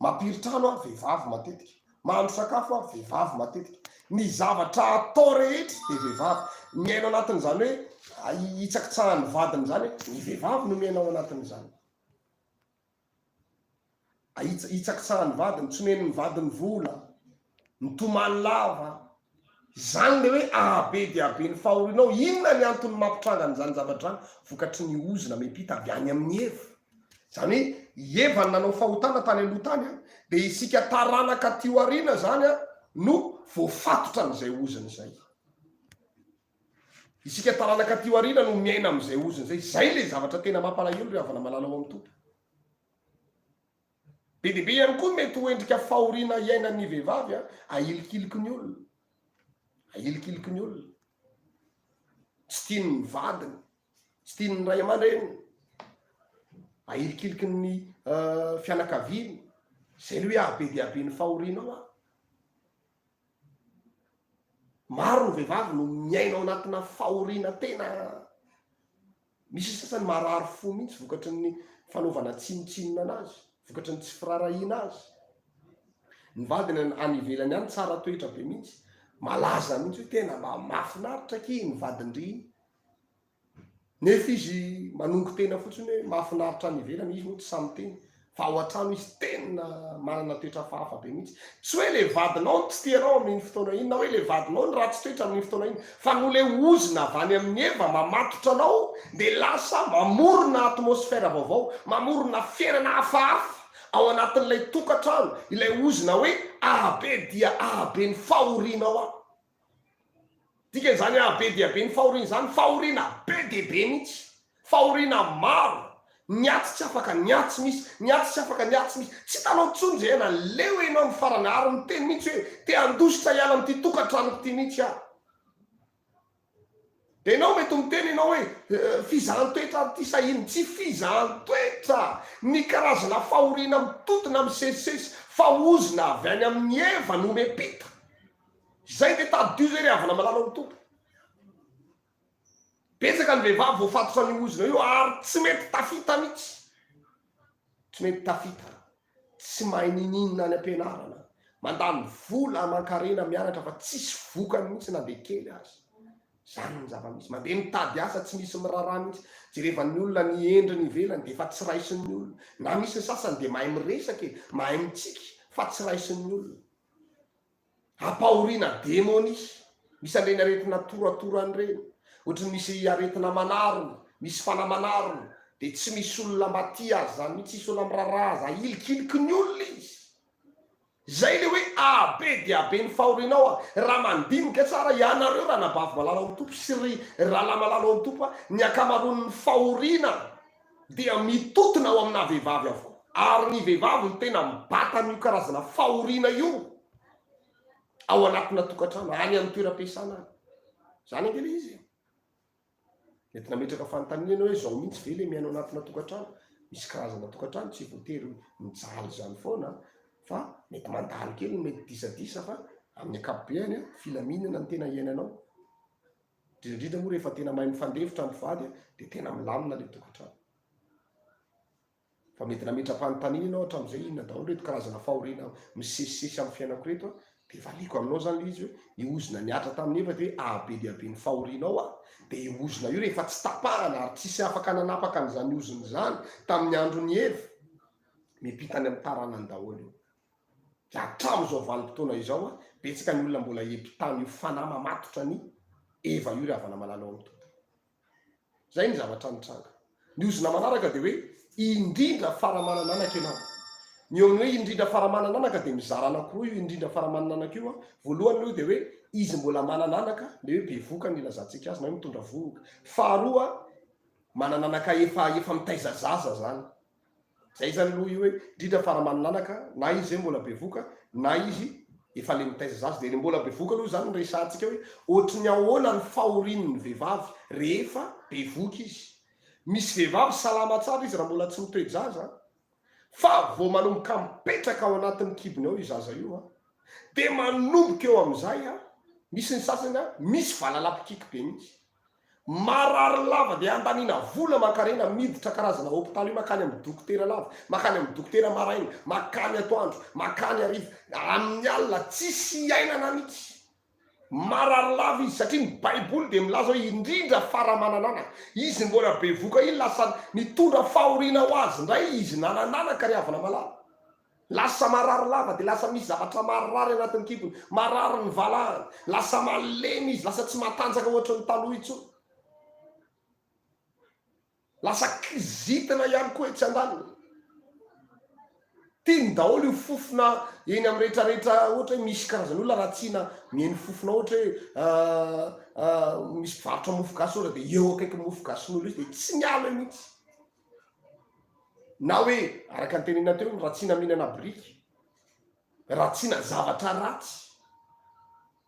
Mampiry trano aho, vehivavy matetika. Mahandro sakafo aho, vehivavy matetika. Ny zavatra atao rehetra dia vehivavy. Miaina ao anatin'izany hoe hitsakitsahan'ny vadiny izany, ny vehivavy no miaina ao anatin'izany. Hitsakitsahan'ny vadiny, tsy omen'ny vadiny vola, mitomany lava. Izany ilay hoe ahabe dia habe ny fahorianao. Inona ny antony mampitranga an'izany zavatra izany? Vokatry ny ozona miampita avy any amin'i Eva. Izany hoe i Eva no nanao fahotana tany aloha tany, dia isika taranaka aty aoriana izany no voafatotra an'izay ozona izay. Isika taranaka aty aoriana no miaina amin'izay ozona izay. Izay ilay zavatra tena mampalahelo ry havana malala ao amin'ny Tompo. Be dia be ihany koa ny mety ho endrika fahoriana iainan'ny vehivavy a, ahilikiliky ny olona. Ahilikiliky ny olona. Tsy tian'ny vadiny, tsy tian'ny ray aman-dreniny. Ahilikiliky ny fianakaviany. Izay le hoe ahabe dia be ny fahorianao an. Maro ny vehivavy no miaina ao anatina fahoriana tena misy sasany marary fo mihitsy vokatry ny fanaovana tsinontsinona anazy, vokatry ny tsy firaharahiana azy. Ny vadiny any ivelany any tsara toetra be mihitsy, malaza mihitsy hoe tena mba mahafinaritra akia iny vadin-dry iny. Nefa izy manongo tena fotsiny hoe mahafinaritra any ivelany, izy moa tsy sahy miteny fa ao an-trano izy tena manana toetra hafahafa be mihitsy. Tsy hoe le vadinao no tsy tia anao amin'iny fotoana iny na hoe le vadinao no ratsy toetra amin'iny fotoana iny fa noho le ozona avy any amin'i Eva mamatotra anao dia lasa mamorona atmosphère vaovao, mamorona fiainana hafahafa ao anatin'ilay tokantrano, ilay ozona hoe ahabe dia ahabe ny fahorianao aho. Dikan'izany hahabe dia be ny fahoriana izany, fahoriana be dia be mihitsy, fahoriana maro, ny atsy tsy afaka, ny atsy misy, ny atsy tsy afaka, ny atsy misy, tsy hitanao intsony izay aina, leo ianao amin'ny farany ary miteny mihitsy hoe te handositra hiala amin'ity tokantranoko ity mihitsy aho. Dia ianao mety miteny ianao hoe fizahan-toetra ary ity sa inona? Tsy fizahan-toetra ny karazana fahoriana mitontona misesisesy fa ozona avy any amin'i Eva no miampita. Izay ve tadidio izay ry havana malala ao Tompo. Betsaka ny vehivavy voafatotra an'io ozona io ary tsy mety tafita mihitsy. Tsy mety tafita. Tsy mahay niniana any am-pianarana. Mandany vola aman-karena mianatra fa tsisy vokany mihitsy na dia kely aza. Izany ny zava-misy. Mandeha mitady asa tsy misy miraharaha mihitsy. Jerevan'ny olona ny endriny ivelany dia efa tsy raisin'ny olona. Na misy ny sasany dia mahay miresaka e, mahay mitsiky fa tsy raisin'ny olona. Ampahoriana demonia, misy an'ireny aretina toratorany ireny, ohatry ny misy aretina manarona, misy fanahy manarona, dia tsy misy olona mba tia azy izany mihitsy, tsisy olona miraharaha azy, ahilikiliky ny olona izy. Izay ilay hoe ahabe dia habe ny fahorianao a! Raha mandinika tsara ianareo ranabavy malala ao amin'ny Tompo sy ry rahalahy malala ao amin'ny Tompo a, ny ankamaroan'ny fahoriana dia mitotona ao aminà vehivavy avokoa. Ary ny vehivavy no tena mibata an'io karazana fahoriana io ao anatina tokantrano, any amin'ny toeram-piasana any. Izany ange ilay izy e. Mety nametraka fanontaniana ianao hoe izao mihitsy ve ilay miaina ao anatina tokantrano? Misy karazana tokantrano tsy voatery mijaly izany foana fa mety mandalo kely, mety disadisa fa amin'ny ankapobeny filaminana no tena iainanao. Indrindra indrindra moa rehefa tena mahay mifandefitra ny mpivady dia tena milamina ilay tokantrano. Fa mety nametra-panontaniana ianao hatramin'izay inona daholo ireto karazana fahoriana misesisesy amin'ny fiainako ireto an, dia valiako aminao izany ilay izy hoe ny ozona nihatra tamin'i Eva dia hoe ahabe dia be ny fahorianao an, dia io ozona io rehefa tsy tapahana ary tsisy afaka nanapaka an'izany ozona izany tamin'ny andron'i Eva, miampita any amin'ny taranany daholo io. Dia hatramin'izao vanim-potoana izao an, betsaka ny olona mbola empitan'io fanahy mamatotra an'i Eva io ry havana malala ao amin'ny Tompo. Izay ny zavatra nitranga. Ny ozona manaraka dia hoe indrindra fara manan'anaka ianao. Ny eo amin'ny hoe indrindra fara manan'anaka dia mizara anankiroa io indrindra fara manan'anaka io an. Voalohany aloha dia hoe izy mbola manan'anaka, ilay hoe bevoka no ilazantsika azy na hoe mitondra vohoka. Faharoa, manan'anaka efa efa mitaiza zaza izany. Zay zany aloha io hoe indrindra fa raha manan'anaka na izy zay mbola bevoka na izy efa le mitaiza zaza de le mbola bevoka aloha zany no resahantsika hoe ohatry ny ahoana ny fahorian'ny vehivavy rehefa bevoka izy. Misy vehivavy salama tsara izy raha mbola tsy mitoe-jaza fa vao manomboka mipetraka ao anatin'ny kibony ao io zaza io an de manomboka eo amin'izay an misy ny sasany an misy valalapikiky be mihitsy. Marary lava dia andaniana vola aman-karena miditra karazana hopitaly io makany amin'ny dokotera lava, makany amin'ny dokotera maraina, makany atoandro, makany hariva, amin'ny alina, tsisy iainana mihitsy. Marary lava izy satria ny baiboly dia milaza hoe indrindra fa raha manan'anaka, izy mbola bevoka iny lasa nitondra fahoriana ho azy indray izy nanan'anaka ry havana malala. Lasa marary lava dia lasa misy zavatra marary anatin'ny kibony, marary ny valahany, lasa malemy izy, lasa tsy matanjaka ohatry ny taloha intsony. Lasa kizitina ihany koa etsy andaniny. Tiany daholo io fofona eny amin'ny rehetrarehetra ohatra hoe misy karazan'olona ratsiana mihaino fofona ohatra hoe misy mpivarotra mofo gasy ohatra dia eo akaiky mofo gasin'olo izy dia tsy miala eo mihitsy. Na hoe, araka ny tenenina teo, ratsiana mihinana biriky, ratsiana zavatra ratsy,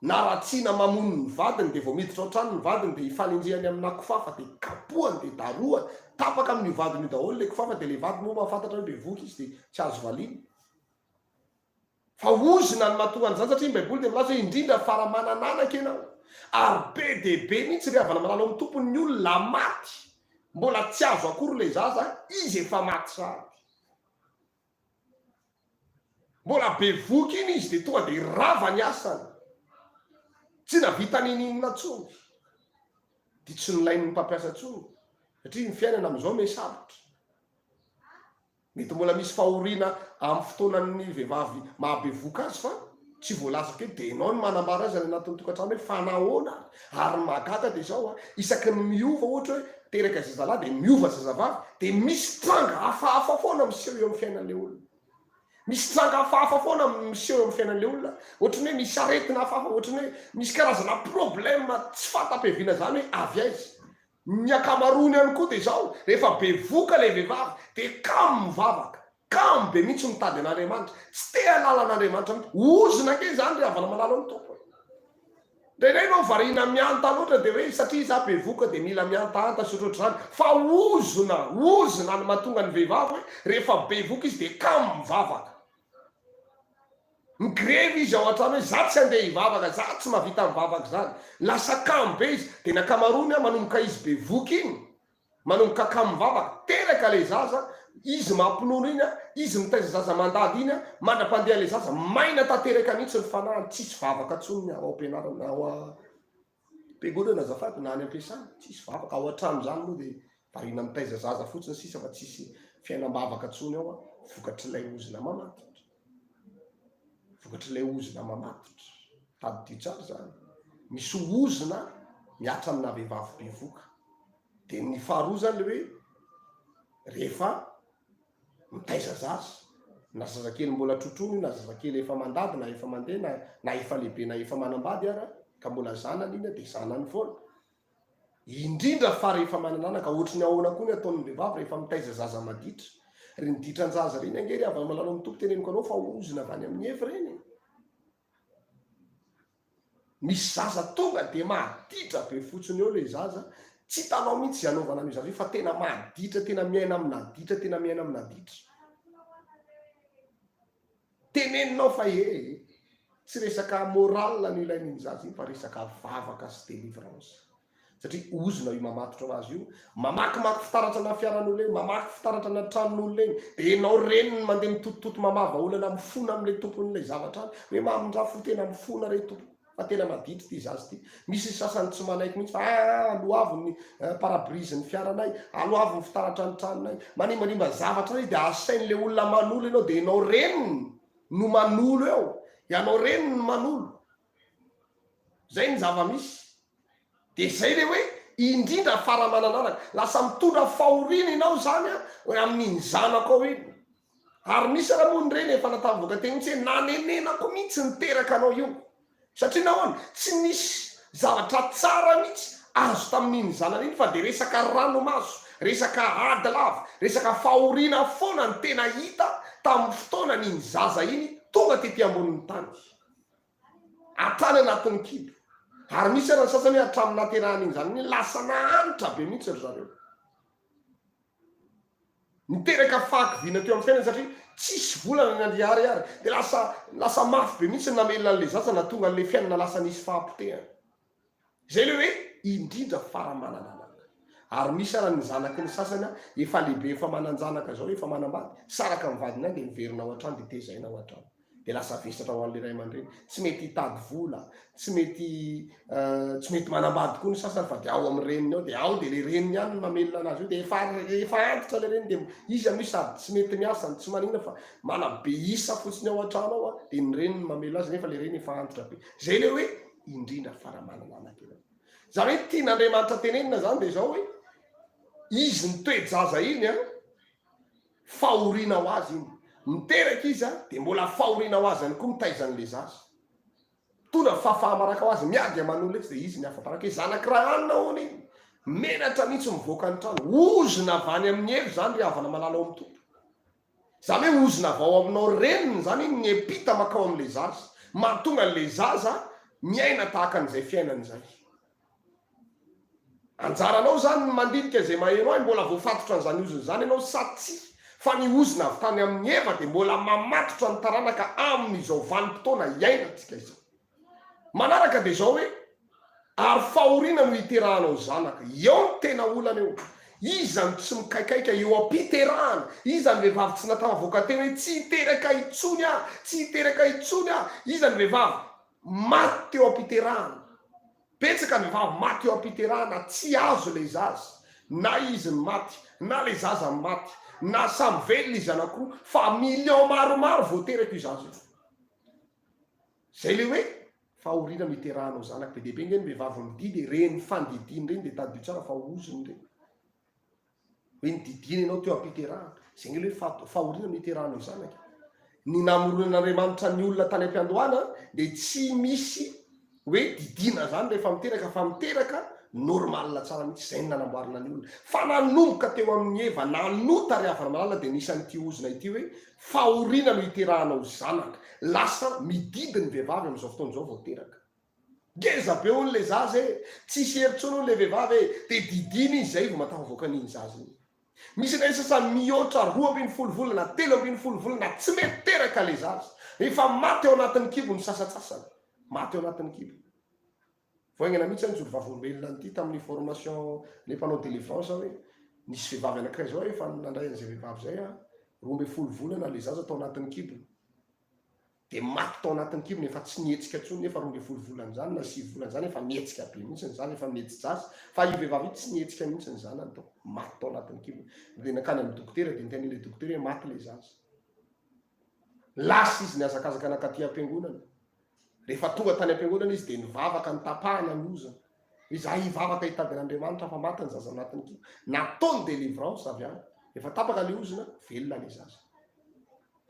na ratsiana mamono ny vadiny dia vao miditra ao an-trano ny vadiny dia ifanenjehany amina kofafa dia kapohany dia darohany. Tapaka amin'io vadiny io daholo ilay kifafa dia ilay vady moa mahafantatra hoe bevohoka izy dia tsy azo valiana. Fa ozona ny mahatonga an'izany satria ny baiboly dia milaza hoe indrindra fa raha manan'anaka ianao ary be dia be mihitsy ry havana malala ao amin'ny Tompo ny olona maty mbola tsy azo akory ilay zaza izy efa maty sahady. Mbola bevohoka iny izy dia tonga dia rava ny asany. Tsy nahavita ninininona intsony. Dia tsy nilain'ny mpampiasa intsony satria ny fiainana amin'izao miha sarotra. Mety mbola misy fahoriana amin'ny fotoanan'ny vehivavy mahabevohoka azy fa tsy voalazako eto dia ianao no manambara azy any anatin'ny tokantrano hoe fa nahoana ary? Ary ny mahagaga dia izao a, isaky ny miova ohatra hoe teraka zazalahy dia miova zazavavy dia misy tranga hafahafa foana miseho eo amin'ny fiainan'ilay olona. Misy tranga hafahafa foana miseho eo amin'ny fiainan'ilay olona, ohatran'ny hoe misy aretina hafahafa, ohatran'ny hoe misy karazana problème tsy fanta-piaviana izany hoe avy aiza. Ny ankamaroany ihany koa dia izao, rehefa bevoka ilay vehivavy dia kamo mivavaka, kamo be mihitsy mitady an'Andriamanitra, tsy te hahalala an'Andriamanitra mihitsy. Ozona ange izany ry havana malala ao ny Tompo e! Indraindray ianao variana mihanta loatra dia hoe satria izaho bevoka dia mila mihantahanta sy ohatrohatr'izany, fa ozona, ozona ny mahatonga ny vehivavy hoe rehefa bevoka izy dia kamo mivavaka. Migrevy izy ao an-trano hoe za tsy handeha hivavaka, za tsy mahavita mivavaka izany. Lasa kamo be izy. Dia ny ankamaroany an, manomboka izy bevoka iny, manomboka kamo mivavaka, teraka ilay zaza, izy mampinono iny an, izy mitaiza zaza mandady iny an, mandra-pandeha ilay zaza, maina tanteraka mihitsy ny fanahiny, tsisy vavaka intsony ny ao am-pianarana, ao a. Am-piangonana azafady na any am-piasana, tsisy vavaka, ao an-trano izany moa dia variana mitaiza zaza fotsiny sisa fa tsisy fiainam-bavaka intsony ao an, vokatr'ilay ozona mamatotra. Vokatr'ilay ozona mamatotra. Tadidio tsara izany. Misy ozona mihatra amina vehivavy bevoka. Dia ny faharoa izany ilay hoe rehefa mitaiza zaza, na zazakely mbola trotroina io na zazakely efa mandady na efa mandeha na na efa lehibe na efa manambady ara ka mbola zanany iny dia zanany foana. Indrindra fa rehefa manana anaka, ohatry ny ahoana koa ny ataon'ny vehivavy rehefa mitaiza zaza maditra. Reny ditran-jaza reny ange ry havana malala ny Tompo teneniko anao fa ozona avy any amin'ny Eva ireny e. Misy zaza tonga dia maditra be fotsiny eo ilay zaza, tsy hitanao mihitsy izay anaovana an'io zaza io fa tena maditra, tena miaina amina ditra, tena miaina amina ditra. Teneninao fa ee, tsy resaka moral no ilain'iny zaza iny fa resaka vavaka sy délivrance. Satria ozona io mamatotra ho azy io, mamakimaky fitaratra na fiaran'olona eny, mamaky fitaratra na tranon'olona eny, dia ianao reniny mandeha mitotototo mamaha vahaolana mifona amin'ilay tompon'ilay zavatra any, hoe mamindrà fo tena mifona re tompoko fa tena maditra ity zaza ity. Misy ny sasany tsy manaiky mihitsy fa aa aloavy ny pare-brise ny fiaranay, aloavy ny fitaratra ny tranonay, manimbanimba zavatra izy dia asain'ilay olona manolo ianao dia ianao reniny no manolo eo, ianao reniny no manolo. Zay ny zava-misy. Dia zay le hoe indrindra fara manananaka. Lasa mitondra fahoriana ianao zany an, amin'iny zanakao iny. Ary misy ara moa ny reny efa natavoaka teny mihitsy hoe nanenenako mihitsy niteraka anao io. Satria nahoana? Tsy nisy zavatra tsara mihitsy azo tamin'iny zanany iny fa dia resaka ranomaso, resaka ady lava, resaka fahoriana foana no tena hita tamin'ny fotoanan'iny zaza iny tonga tety ambonin'ny tany. Hatrany anatin'ny kibo. Ary misy ara ny sasany hoe hatramin'ny naterahany iny zanany iny lasa nahantra be mihitsy ry zareo. Niteraka fahakiviana teo amin'ny fiainany satria tsisy vola na ny ariary ary. Dia lasa lasa mafy be mihitsy ny namelona an'ilay zaza nahatonga an'ilay fiainana lasa nisy fahapotehana. Izay ilay hoe indrindra fara manana anaka. Ary misy ara ny zanaky ny sasany efa lehibe efa manan-janaka izao efa manambady, saraka amin'ny vadiny any dia miverina ao an-trano dia tezaina ao an-trano. Dia lasa vesatra ho an'ilay ray aman-dreny. Tsy mety hitady vola, tsy mety tsy mety manambady koa ny sasany fa dia ao amin'ny reniny ao dia ao dia ilay reniny ihany no mamelona anazy io dia efa efa antitra ilay reniny dia izy amin'io sady tsy mety miasa no tsy maninona fa manabe isa fotsiny ao an-trano ao dia ny reniny no mamelona azy nefa ilay reniny efa antitra be. Izay ilay hoe indrindra fa raha manana anaka ianao. Izany hoe tian'Andriamanitra tenenina izany dia izao hoe izy nitoe-jaza iny an, fahoriana ho azy iny. Miteraka izy an, dia mbola fahoriana ho azy ihany koa mitaiza an'ilay zaza. Mitondra fahafaha-baraka ho azy, miady aman'olona etsy dia izy ny afa-baraka hoe zanak'i Rahanina hono iny. Menatra mihitsy mivoaka ny trano. Ozona avy any amin'ny helo izany ry havana malala ao amin'ny Tompo. Izany hoe ozona avy ao aminao reniny izany iny miampita mankao amin'ilay zaza. Mahatonga an'ilay zaza miaina tahaka an'izay fiainana izay. Anjaranao izany ny mandinika izay maheno ahy mbola voafatotra an'izany ozona izany ianao sa tsia fa ny ozona avy tany amin'i Eva dia mbola mamatotra ny taranaka amin'izao vanim-potoana iainantsika izao. Manaraka dia izao hoe ary fahoriana no hiterahanao zanaka. Eo no tena olana eo. Iza no tsy mikaikaika eo am-piterahana? Iza ny vehivavy tsy natafavoaka teny hoe tsy hiteraka intsony aho, tsy hiteraka intsony aho? Iza ny vehivavy maty teo am-piterahana? Betsaka ny vehivavy maty eo am-piterahana tsy azo ilay zaza, na izy no maty, na ilay zaza no maty, na samy velona izy anankiroa, fa millions maromaro vao teraka io zaza io. Zay ilay hoe fahoriana no iterahanao zanaka. Be dia be nge ny vehivavy mididy e, ireny fandidiana ireny dia tadidio tsara fa ozona ireny. Hoe nididiana ianao teo am-piterahana. Izay ange ilay hoe fahoriana no iterahanao zanaka. Ny namoronan'Andriamanitra ny olona tany am-piandohana dia tsy misy hoe didiana izany rehefa miteraka fa miteraka normal tsara mihitsy. Izay no nanamboarana ny olona. Fa nanomboka teo amin'i Eva nanota ry havana malala dia nisy an'ity ozona ity hoe fahoriana no iterahanao zanaka. Lasa mididy ny vehivavy amin'izao fotoana izao vao teraka. Ngeza be hono le zaza e! Tsisy hery tsony hono le vehivavy e! De didiana izy zay vao matafavoaka an'iny zaza iny. Misy indray sasany mihoatra 12 volana, 13 volana tsy mety teraka le zaza. Efa maty ao anatin'ny kibo ny sasatsasany. Maty ao anatin'ny kibo. Vao haingana mihitsy aho nijoro vavolombelona an'ity tamin'ny formation le mpanao délivrance hoe nisy vehivavy anankiray zao efa nandray an'izay vehivavy zay aho, 12 volana le zaza tao anatin'ny kibony. Dia maty tao anatin'ny kibony efa tsy nihetsika intsony nefa 12 volana izany na sivy volana izany efa mihetsika be mihitsy ny zaza efa mihetsi-jaza fa io vehivavy io tsy nihetsika mihitsy ny zanany tao maty tao anatin'ny kibony dia nankany amin'ny dokotera dia nitenen'ilay dokotera hoe maty ilay zaza lasa izy nihazakazaka nankaty am-piangonana rehefa tonga tany am-piangonana izy dia nivavaka nitapahana ny ozona izahay hivavaka hitady an'Andriamanitra fa maty ny zaza anatin'ny kibo nataony délivrance avy any efa tapaka ilay ozona velona ilay zaza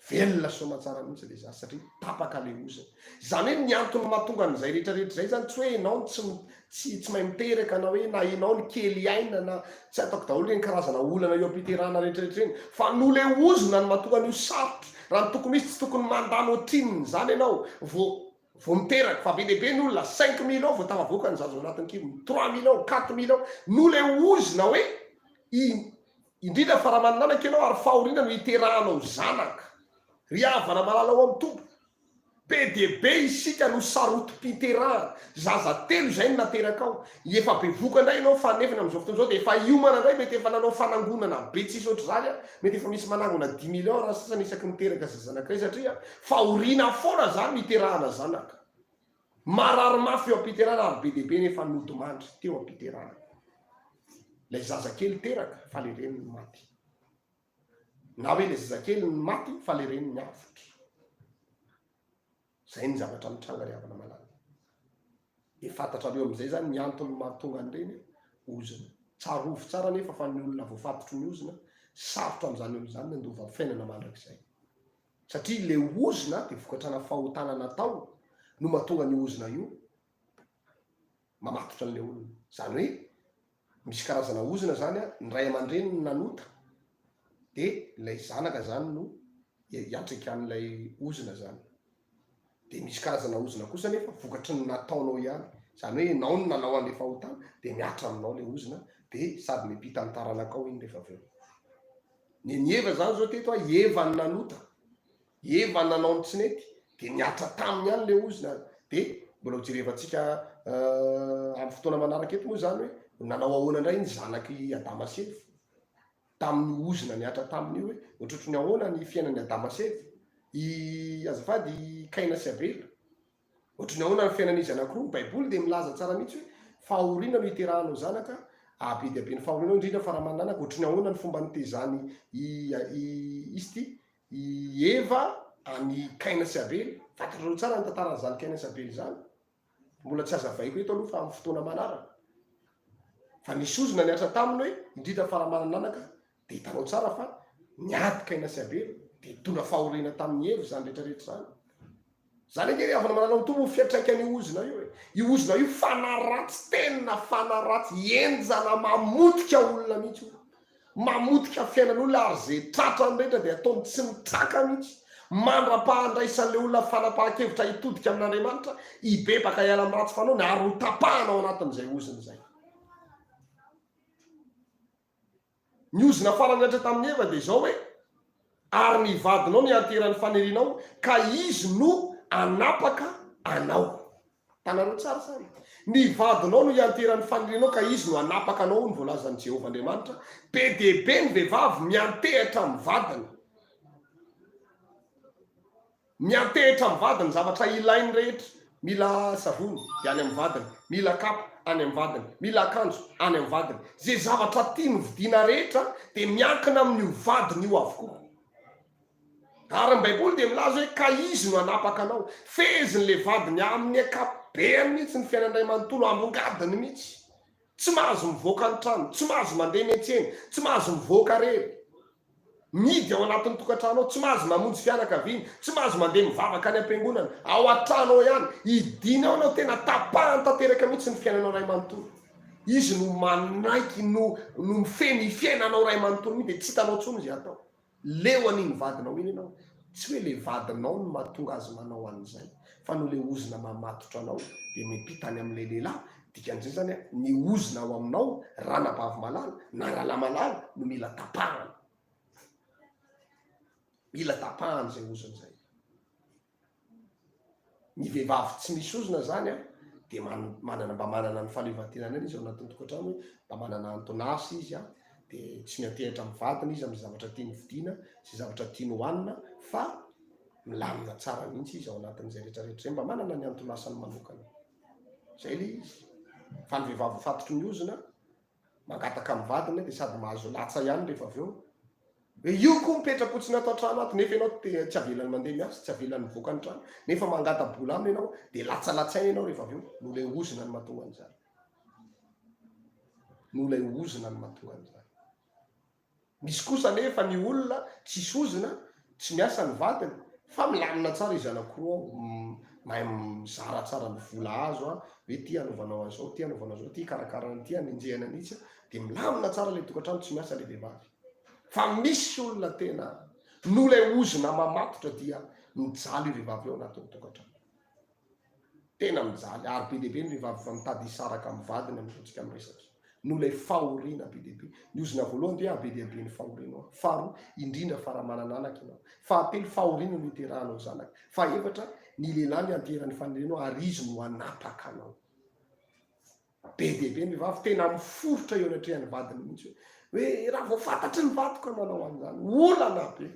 Velona soamatsara mihitsy ilay zaza satria tapaka ilay ozona. Izany hoe ny antony mahatonga an'izay rehetra rehetra izay izany tsy hoe ianao no tsy tsy tsy mahay miteraka na hoe na ianao no kely aina na tsy ataoko daholo ireny karazana olana eo am-piterahana rehetra rehetra ireny fa noho ilay ozona no mahatonga an'io sarotra. Raha ny tokony ho izy tsy tokony mandany ohatrinona izany ianao vao vao miteraka fa be dia be ny olona 5000 ans vao tafavoaka ny zaza ao anatin'ny kibony, 3000 ans, 4000 ans noho ilay ozona hoe i Indrindra fa raha manananaka ianao ary fahoriana no hiterahanao zanaka. Ry havana malala ao amin'ny Tompo, be dia be isika no sarotim-piterahana. Zaza telo izay no naterakao. Efa bevohoka indray ianao fa nefany amin'izao fotoana izao dia efa hiomana indray, mety efa nanao fanangonana be tsisy ohatr'izany aho, mety efa misy manangona dix millions raha sasany isaky ny miteraka zaza anankiray satria fahoriana foana izany no hiterahana zanaka. Marary mafy eo am-piterahana ary be dia be nefa nodimandry teo am-piterahana. Ilay zazakely teraka fa ilay reniny maty. Na hoe ilay zazakely no maty fa ilay reniny avotra. Izay ny zavatra mitranga ry havana malala. Dia fantatrareo amin'izay izany ny antony mahatonga an'ireny ozona. Tsarovy tsara nefa fa ny olona voafatotry ny ozona, sarotra amin'izany olona izany ny handova fiainana mandrakizay. Satria ilay ozona dia vokatrana fahotana natao no mahatonga an'io ozona io mamatotra an'ilay olona. Izany hoe misy karazana ozona izany an, ny ray aman-dreny no nanota dia ilay zanaka izany no hiatrika an'ilay ozona izany. Dia misy karazana ozona kosa anefa vokatry ny nataonao ihany. Izany hoe ianao no nanao an'ilay fahotana dia mihatra aminao ilay ozona dia sady miampita amin'ny taranakao iny rehefa avy eo. Ny an'i Eva izany izao teto a, i Eva no nanota, i Eva nanao ny tsy nety, dia nihatra taminy ihany ilay ozona, dia mbola ho jerevantsika amin'ny fotoana manaraka eto moa izany hoe nanao ahoana indray ny zanak'i Adama sy Eva tamin'ny ozona nihatra taminy io hoe ohatrohatry ny ahoana ny fiainan'i Adama sy Eva, i azafady i Kaina sy Abela. Ohatry ny ahoana ny fiainan'izy anankiroa? Ny Baiboly dia milaza tsara mihitsy hoe fahoriana no hiterahanao zanaka, ahabe dia be ny fahorianao, indrindra fa raha manana anaka. Ohatry ny ahoana ny fomba nitezan'i i i izy ity, i Eva an'i Kaina sy Abela? Fantatrareo tsara ny tantaran'izany Kaina sy Abela izany. Mbola tsy hazavaiko eto aloha fa amin'ny fotoana manaraka. Fa nisy ozona nihatra taminy hoe, indrindra fa raha manana anaka, dia hitanao tsara fa niady Kaina sy Abela, dia nitondra fahoriana tamin'i Eva izany rehetra rehetra izany. Zany ange ry havana malala ho Tompo fiantraikan'io ozona io e. Io ozona io fanahy ratsy, tena fanahy ratsy, henjana mamotika olona mihitsy io. Mamotika fiainan'olona ary ze tratrany rehetra dia ataony tsy mitraka mihitsy. Mandra-pahandraisan'ilay olona fanapahan-kevitra hitodika amin'Andriamanitra, hibebaka hiala amin'ny ratsy fanaony ary ho tapahana ao anatin'izay ozona izay. Ny ozona farany nihatra tamin'i Eva dia izao hoe, Ary ny vadinao no hianteran'ny fanirianao, ka izy no hanapaka anao. Hitanareo tsara izany? Ny vadinao no hianteran'ny fanirianao, ka izy no hanapaka anao, hoy ny voalazan'i Jehovah Andriamanitra. Be dia be ny vehivavy miantehitra amin'ny vadiny. Miantehitra amin'ny vadiny zavatra ilainy rehetra, mila savony dia any amin'ny vadiny, mila kapa any amin'ny vadiny, mila akanjo any amin'ny vadiny. Izay zavatra tiany vidiana rehetra dia miankina amin'io vadiny io avokoa. Ary ny baiboly dia milaza hoe ka izy no hanapaka anao. Fehezin'ilay vadiny amin'ny ankapobeny mihitsy ny fiainany iray manontolo, ambongadiny mihitsy. Tsy mahazo mivoaka ny trano, tsy mahazo mandeha miantsena, tsy mahazo mivoaka rery. Mihidy ao anatin'ny tokantrano ao, tsy mahazo mamonjy fianakaviana, tsy mahazo mandeha mivavaka any am-piangonana, ao an-trano ao ihany, hidiana ao ianao, tena tapahany tanteraka mihitsy ny fiainanao iray manontolo. Izy no manaiky, no no mifehy ny fiainanao iray manontolo mihitsy, dia tsy hitanao intsony izay atao. Leo an'iny vadinao iny ianao. Tsy hoe ilay vadinao no mahatonga azy manao an'izay, fa noho ilay ozona mamatotra anao dia miampita any amin'ilay lehilahy, dikan'izay izany an, ny ozona ao aminao ranabavy malala na rahalahy malala no mila tapahana. Mila tapahana izay ozona izay. Ny vehivavy tsy misy ozona izany an, dia manana mba manana ny fahaleovantenany ihany izy ao anatin'ny tokantrano hoe mba manana anton'asa izy an, dia tsy miantehitra amin'ny vadiny izy amin'ny zavatra tiany vidiana sy zavatra tiany hohanina fa milamina tsara mihitsy izy ao anatin'izay rehetra rehetra izay, mba manana ny anton'asany manokana. Izay ilay izy. Fa ny vehivavy voafatotry ny ozona, mangataka amin'ny vadiny dia sady mahazo latsa ihany rehefa avy eo. Hoe io koa mipetra-potsiny ato an-trano ato, nefa ianao te, tsy avelany mandeha miasa, tsy avelany mivoaka ny trano, nefa mangata-bola aminy ianao, dia latsalatsaina ianao rehefa avy eo. Noho ilay ozona no mahatonga an'izany. Noho ilay ozona no mahatonga an'izany. Misy kosa anefa ny olona tsisy ozona, tsy miasa ny vadiny, fa milamina tsara izy anankiroa ao, mahay mizara tsara ny vola azo an, hoe ty anaovanao an'izao, ty anaovanao an'izao, ty hikarakarana an'ity, hanenjehana an'itsy an, dia milamina tsara ilay tokantrano, tsy miasa ilay vehivavy. Fa misy olona tena noho ilay ozona mamatotra dia mijaly io vehivavy io ao anatin'ny tokantrano. Tena mijaly ary be dia be ny vehivavy efa mitady hisaraka amin'ny vadiny amin'izao tsika miresaka izao. Noho ilay fahoriana be dia be. Ny ozona voalohany dia habe dia be ny fahorianao. Faharoa, indrindra fa raha manana anaka ianao. Fahatelo, fahoriana no hiterahanao zanaka. Fahefatra, ny lehilahy no ianteheran'ny fanirianao ary izy no hanapaka anao. Be dia be ny vehivavy tena miforitra eo anatrehan'ny vadiny mihitsy hoe hoe raha vao fantatry ny vadiko aho manao an'izany, olana be,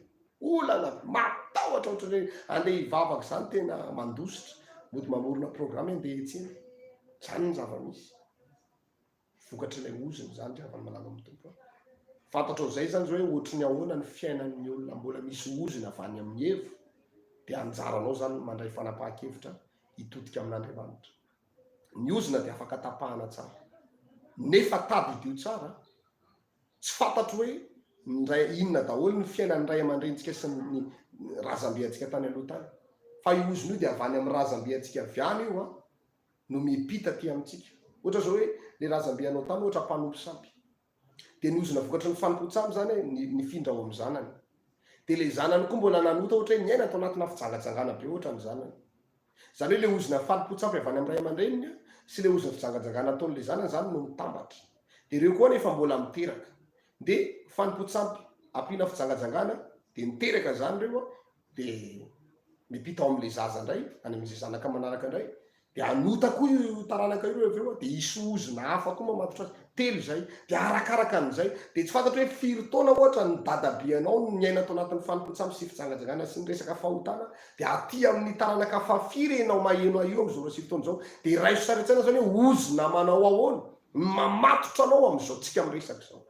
olana be, matahotra ohatran'ny hoe andeha hivavaka izany tena mandositra, mody mamorona programme andeha hiantsena. Izany ny zava-misy. Vokatr'ilay ozona izany ry havana malala amin'ny Tompo a. Fantatrao izay izany izao hoe ohatry ny ahoana ny fiainan'ny olona mbola misy ozona avy any amin'ny Eva, dia anjaranao izany ny mandray fanapahan-kevitra hitodika amin'Andriamanitra. Ny ozona dia afaka tapahana tsara. Nefa tadidio tsara, tsy fantatro hoe ny ray, inona daholo ny fiainan'ny ray aman-drenintsika sy ny razambe antsika tany aloha tany. Fa io ozona io dia avy any amin'ny razambe antsika avy any io an, no miepita aty amintsika. Ohatra zao hoe le razambe anao tany ohatra mpanompo sampy. Dia ny ozona vokatry ny fanompoan-tsampy izany e, nifindra ao amin'ny zanany. Dia ilay zanany koa mbola nanota ohatra hoe niaina tao anatina fijangajangana be ohatra ny zanany. Izany hoe ilay ozona fanompoan-tsampy avy any amin'ny ray aman-dreniny sy ilay ozona fijangajangana ataon'ilay zanany izany no mitambatra. Dia ireo koa anefa mbola miteraka. Dia fanompoan-tsampy ampiana fijangajangana dia niteraka izany ireo dia mipita ao amin'ilay zaza indray, any amin'izay zanaka manaraka indray. Dia hanota koa io taranaka io avy eo, dia hisy ozona hafa koa mamatotra azy. Telo izay. Dia arakaraka an'izay. Dia tsy fantatro hoe firy taona ohatra ny dadabeanao no niaina tao anatin'ny fanompoan-tsampy sy fijangajangana sy ny resaka fahotana. Dia aty amin'ny taranaka fahafiry ianao maheno ahy io amin'izao ora sy fotoana izao. Dia raiso sary an-tsaina izany hoe ozona manao ahoana no mamatotra anao amin'izao tsika miresaka izao.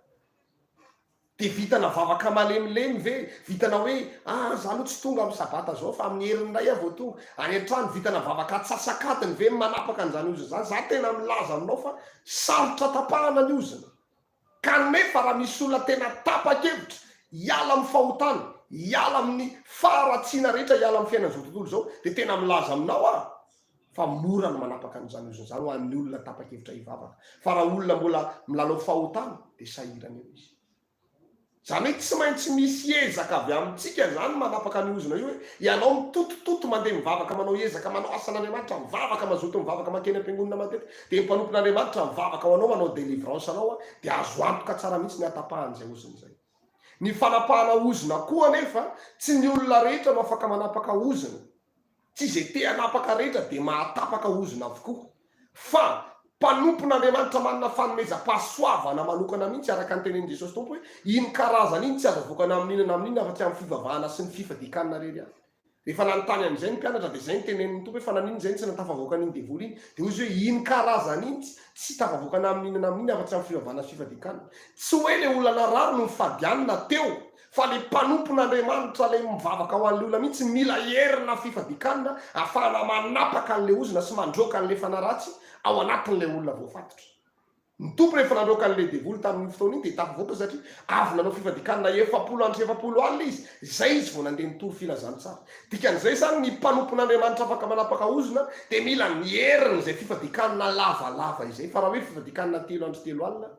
Dia vitana vavaka malemilemy ve? Vitana hoe, ah, za aloha tsy tonga amin'ny sabata zao fa amin'ny heriny indray aho vao tonga. Any an-trano, vitana vavaka atsasak'adiny ve ny manapaka an'izany ozona izany? Za tena milaza aminao fa sarotra tapahana ny ozona. Kanefa raha misy olona tena tapa-kevitra hiala amin'ny fahotana, hiala amin'ny faharatsiana rehetra, hiala amin'ny fiainan'izao tontolo izao, dia tena milaza aminao aho fa mora ny manapaka an'izany ozona izany ho an'ny olona tapa-kevitra hivavaka. Fa raha olona mbola milalao fahotana dia sahirana eo izy. Izany hoe tsy maintsy misy ezaka avy amintsika izany manapaka an'io ozona io hoe ianao mitotototo mandeha mivavaka manao ezaka manao asan'Andriamanitra mivavaka mazoto mivavaka mankeny am-piangonana matetika dia ny mpanompon'Andriamanitra mivavaka ho anao manao délivrance anao dia azo antoka tsara mihitsy ny hatapahan'izay ozona izay. Ny fanapahana ozona koa anefa tsy ny olona rehetra no afaka manapaka ozona. Tsy izay te hanapaka rehetra dia mahatapaka ozona avokoa. Fa mpanompon'Andriamanitra manana fanomezam-pahasoavana manokana mihitsy araka ny tenenin'i Jesosy Tompo hoe iny karazana iny tsy azo avoaka na amin'inona na amin'inona afa-tsy amin'ny fivavahana sy ny fifadian-kanina irery ihany. Rehefa nanontany an'izay ny mpianatra dia izay no tenenin'ny Tompo hoe fa naninona izay no tsy nahatafavoaka an'iny devoly iny? Dia hoy izy hoe iny karazana iny tsy tafavoaka na amin'inona na amin'inona afa-tsy amin'ny fivavahana sy fifadian-kanina. Tsy hoe ilay olona narary no nifady hanina teo Fa le mpanompon'Andriamanitra le mivavaka ho an'le olona mihitsy mila herina fifadian-kanina ahafahana manapaka an'le ozona sy mandroaka an'le fanahy ratsy ao anatin'le olona voafatotra. Ny Tompo rehefa nandroaka an'le devoly tamin'iny fotoana iny dia tafavoaka satria avy nanao fifadian-kanina 40 andro sy 40 alina izy, zay izy vao nandeha nitory filazantsara. Dikan'izay izany ny mpanompon'Andriamanitra afaka manapaka ozona dia mila ny herin'izay fifadian-kanina lavalava izay fa raha hoe fifadian-kanina telo andro telo alina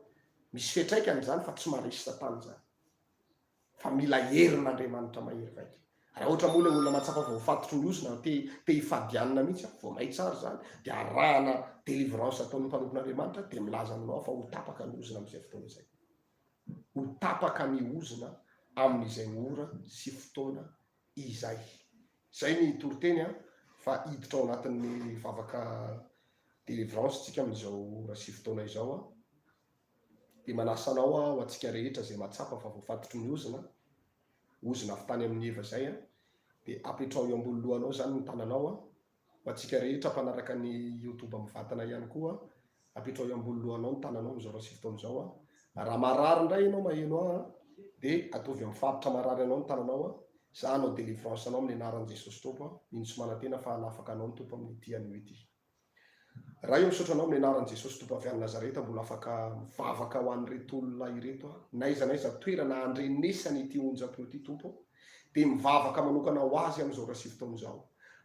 misy fiantraikany izany fa tsy maharesy satana izany. fa mila herin'Andriamanitra mahery vaika. Raha ohatra moa ilay olona mahatsapa voafatotry ny ozona te te hifady hanina mihitsy aho, vao may tsara izany, dia arahana délivrance ataon'ny mpanompon'Andriamanitra dia milaza aminao aho fa ho tapaka ny ozona amin'izay fotoana izay. Ho tapaka ny ozona amin'izay ora sy fotoana izay. Izay ny toriteny an, fa hiditra ao anatin'ny vavaka délivrance tsika amin'izao ora sy fotoana izao an. Dia manasa anao aho ho antsika rehetra izay mahatsapa fa voafatotry ny ozona, ozona avy tany amin'i Eva izay an, dia apetraho eo ambony lohanao izany ny tananao an, ho antsika rehetra mpanaraka ny youtube mivantana ihany koa, apetraho eo ambony lohanao ny tananao amin'izao ora sy fotoana izao an, raha marary indray ianao maheno ahy an, dia ataovy amin'ny faritra marary anao ny tananao an, za hanao délivrance anao amin'ny anaran'i Jesosy Tompo an, mino sy manantena fa hanafaka anao ny Tompo amin'ity anio ity. Ray ô misaotra anao amin'ny anaran'i Jesosy Tompo avy any Nazareta mbola afaka mivavaka ho an'ireto olona ireto aho n'aiza n'aiza toerana handrenesany ity onjam-peo ity Tompo ô dia mivavaka manokana ho azy amin'izao ora sy fotoana izao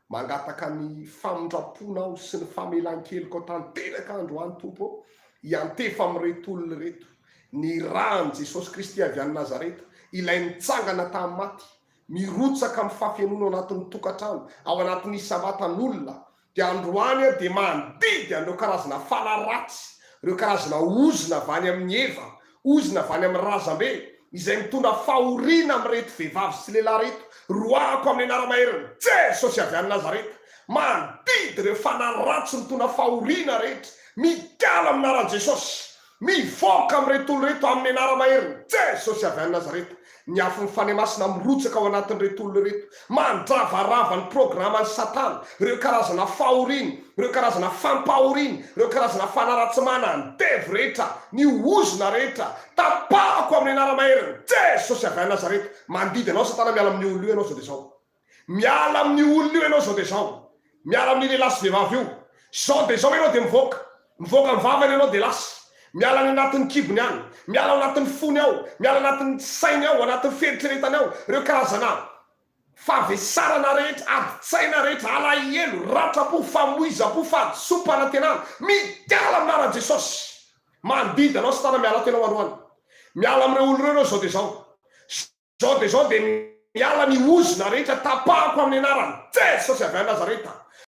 mangataka ny famindram-ponao sy ny famelan-kelokao tanteraka androany Tompo ô hiantefa amin'ireto olona ireto ny ràn'i Jesosy Kristy avy any Nazareta ilay nitsangana tamin'ny maty mirotsaka amin'ny fahafenoana ao anatin'ny tokantrano ao anatin'ny isam-batan'olona Dia androany aho dia mandidy an'ireo karazana fanahy ratsy, ireo karazana ozona avy any amin'i Eva, ozona avy any amin'ny razambe, izay mitondra fahoriana amin'ireto vehivavy sy lehilahy ireto, roahako amin'ny anara-maherin'i Jesosy avy any Nazareta. Mandidy ireo fanahy ratsy mitondra fahoriana rehetra, mikala amin'ny anaran'i Jesosy. Mivoaka amin'ireto olona ireto amin'ny anara-maherin'i Jesosy avy any Nazareta. Ny afon'ny Fanahy Masina mirotsaka ao anatin'ireto olona ireto, mandravarava ny programan'i Satana, ireo karazana fahoriana, ireo karazana fampahoriana, ireo karazana fanaratsimanana, ny devo rehetra, ny ozona rehetra, tapahako amin'ny anara-maherin'i Jesosy avy any Nazareta. Mandidy anao Satana miala amin'io olona io ianao izao dia izao. Miala amin'io olona io ianao izao dia izao. Miala amin'io lehilahy sy vehivavy io. Izao dia izao ianao dia mivoaka. Mivoaka ny vavany ianao dia lasa. Miala any anatin'ny kibony any. Miala ao anatin'ny fony ao. Miala anatin'ny sainy ao, anatin'ny fieritreretany ao. Ireo karazana fahavesarana rehetra, adin-tsaina rehetra, alahelo, ratram-po, famoizam-po, fahadisoam-panantenana. Miala amin'ny anaran'i Jesosy. Mandidy anao Satana miala tena ho androany. Miala amin'ireo olona ireo ianao izao dia izao. Zao dia zao dia miala ny ozona rehetra tapahako amin'ny anaran'i Jesosy avy any Nazareta.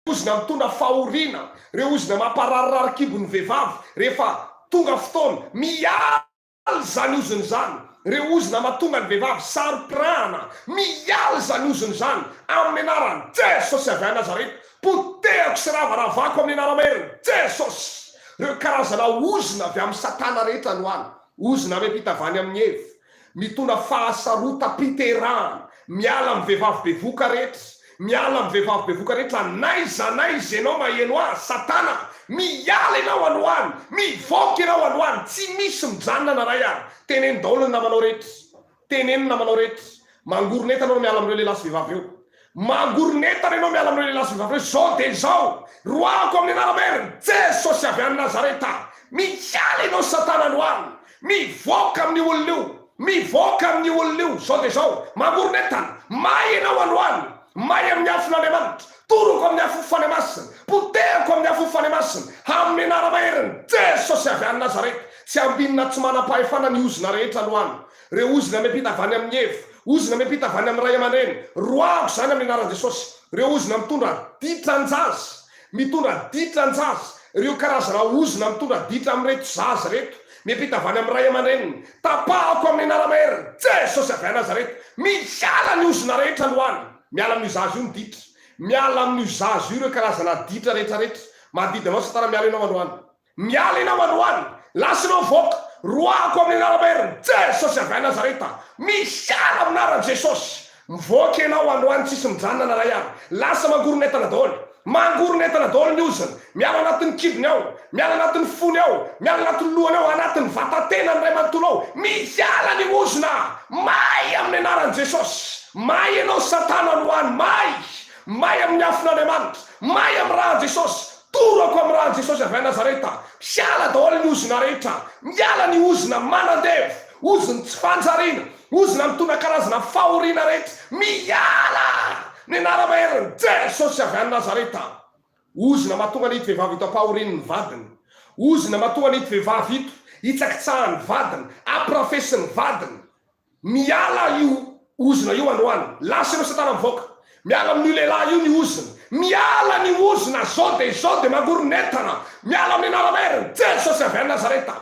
Ozona mitondra fahoriana, ireo ozona mampararirary kibo ny vehivavy rehefa tonga fotoana, miala izany ozona izany, ireo ozona mahatonga ny vehivavy saro-pirahana, miala izany ozona izany amin'ny anaran'i Jesosy avy any Nazareta. Potehako sy ravaravako amin'ny anara-maherin'i Jesosy ireo karazana ozona avy amin'i Satana rehetra androany, ozona miampita avy any amin'i Eva, Mitondra fahasarotam-piterahana. Miala amin'ny vehivavy bevoka rehetra. Miala amin'ny vehivavy bevoka rehetra n'aiza n'aiza ianao maheno ahy, satana, miala ianao androany, mivoaka ianao androany, tsy misy mijanona na ray ary. Teneno daholo ny namanao rehetra. Teneno ny namanao rehetra. Mangoron'entana ianao miala amin'ireo lehilahy sy vehivavy ireo. Mangoron'entana ianao miala amin'ireo lehilahy sy vehivavy ireo. Izao dia izao. Roahako amin'ny anara-maherin'i Jesosy avy any Nazareta. Miala ianao satana androany. Mivoaka amin'io olona io! Mivoaka amin'io olona io! Izao dia izao! Mangoron'entana! May ianao androany! May amin'ny afon'Andriamanitra! Toroko amin'ny afon'ny Fanahy Masina! Potehako amin'ny afon'ny Fanahy Masina! Amin'ny anara-maherin'i Jesosy avy any Nazareta! Tsy ambinina tsy manam-pahefana ny ozona rehetra aloha any. Reo ozona miampita avy any amin'ny Eva, ozona miampita avy any amin'ny ray aman-dreny, roahako izany amin'ny anaran'i Jesosy. Reo ozona mitondra ditran-jaza, mitondra ditran-jaza, reo karazana ozona mitondra ditra amin'ireto zaza ireto, miampita avy any amin'ny ray aman-dreniny, tapahako amin'ny anara-mahery Jesosy avy any Nazareta. Miala ny ozona rehetra aloha any. Miala amin'io zaza io ny ditra. Miala amin'io zaza io ireo karazana ditra rehetrarehetra. Mandidy anao satana miala ianao androany. Miala ianao androany. Lasa ianao mivoaka. Roahako amin'ny anara-maherin'i Jesosy avy any Nazareta. Miala amin'ny anaran'i Jesosy. Mivoaka ianao androany tsisy mijanona na ray ary. Lasa mangorona entana daholo. Mangorona entana daholo ny ozona. Miala anatin'ny kibony ao. Miala anatin'ny fony ao. Miala anatin'ny lohany ao. Anatin'ny vatatenany iray manontolo ao. Miala ny ozona. May amin'ny anaran'i Jesosy. May ianao satana androany. May. May amin'ny afon'Andriamanitra. May amin'ny ràn'i Jesosy. Torako amin'ny ràn'i Jesosy avy any Nazareta. Miala daholo ny ozona rehetra. Miala ny ozona manandevo. Ozony tsy fanjariana. Ozona mitondra karazana fahoriana rehetra. Miala! Ny anara-maherin'i Jesosy avy any Nazareta. Ozona mahatonga an'ito vehivavy ito ampahorian'ny vadiny. Ozona mahatonga an'ito vehivavy ito hitsakitsahan'ny vadiny, ampirafesin'ny vadiny. Miala io ozona io androany. Lasa ireo satana mivoaka. Miala amin'io lehilahy io ny ozona. Miala ny ozona zao dia izao dia mangoron'entana. Miala amin'ny anara-mahery Jesosy avy any Nazareta.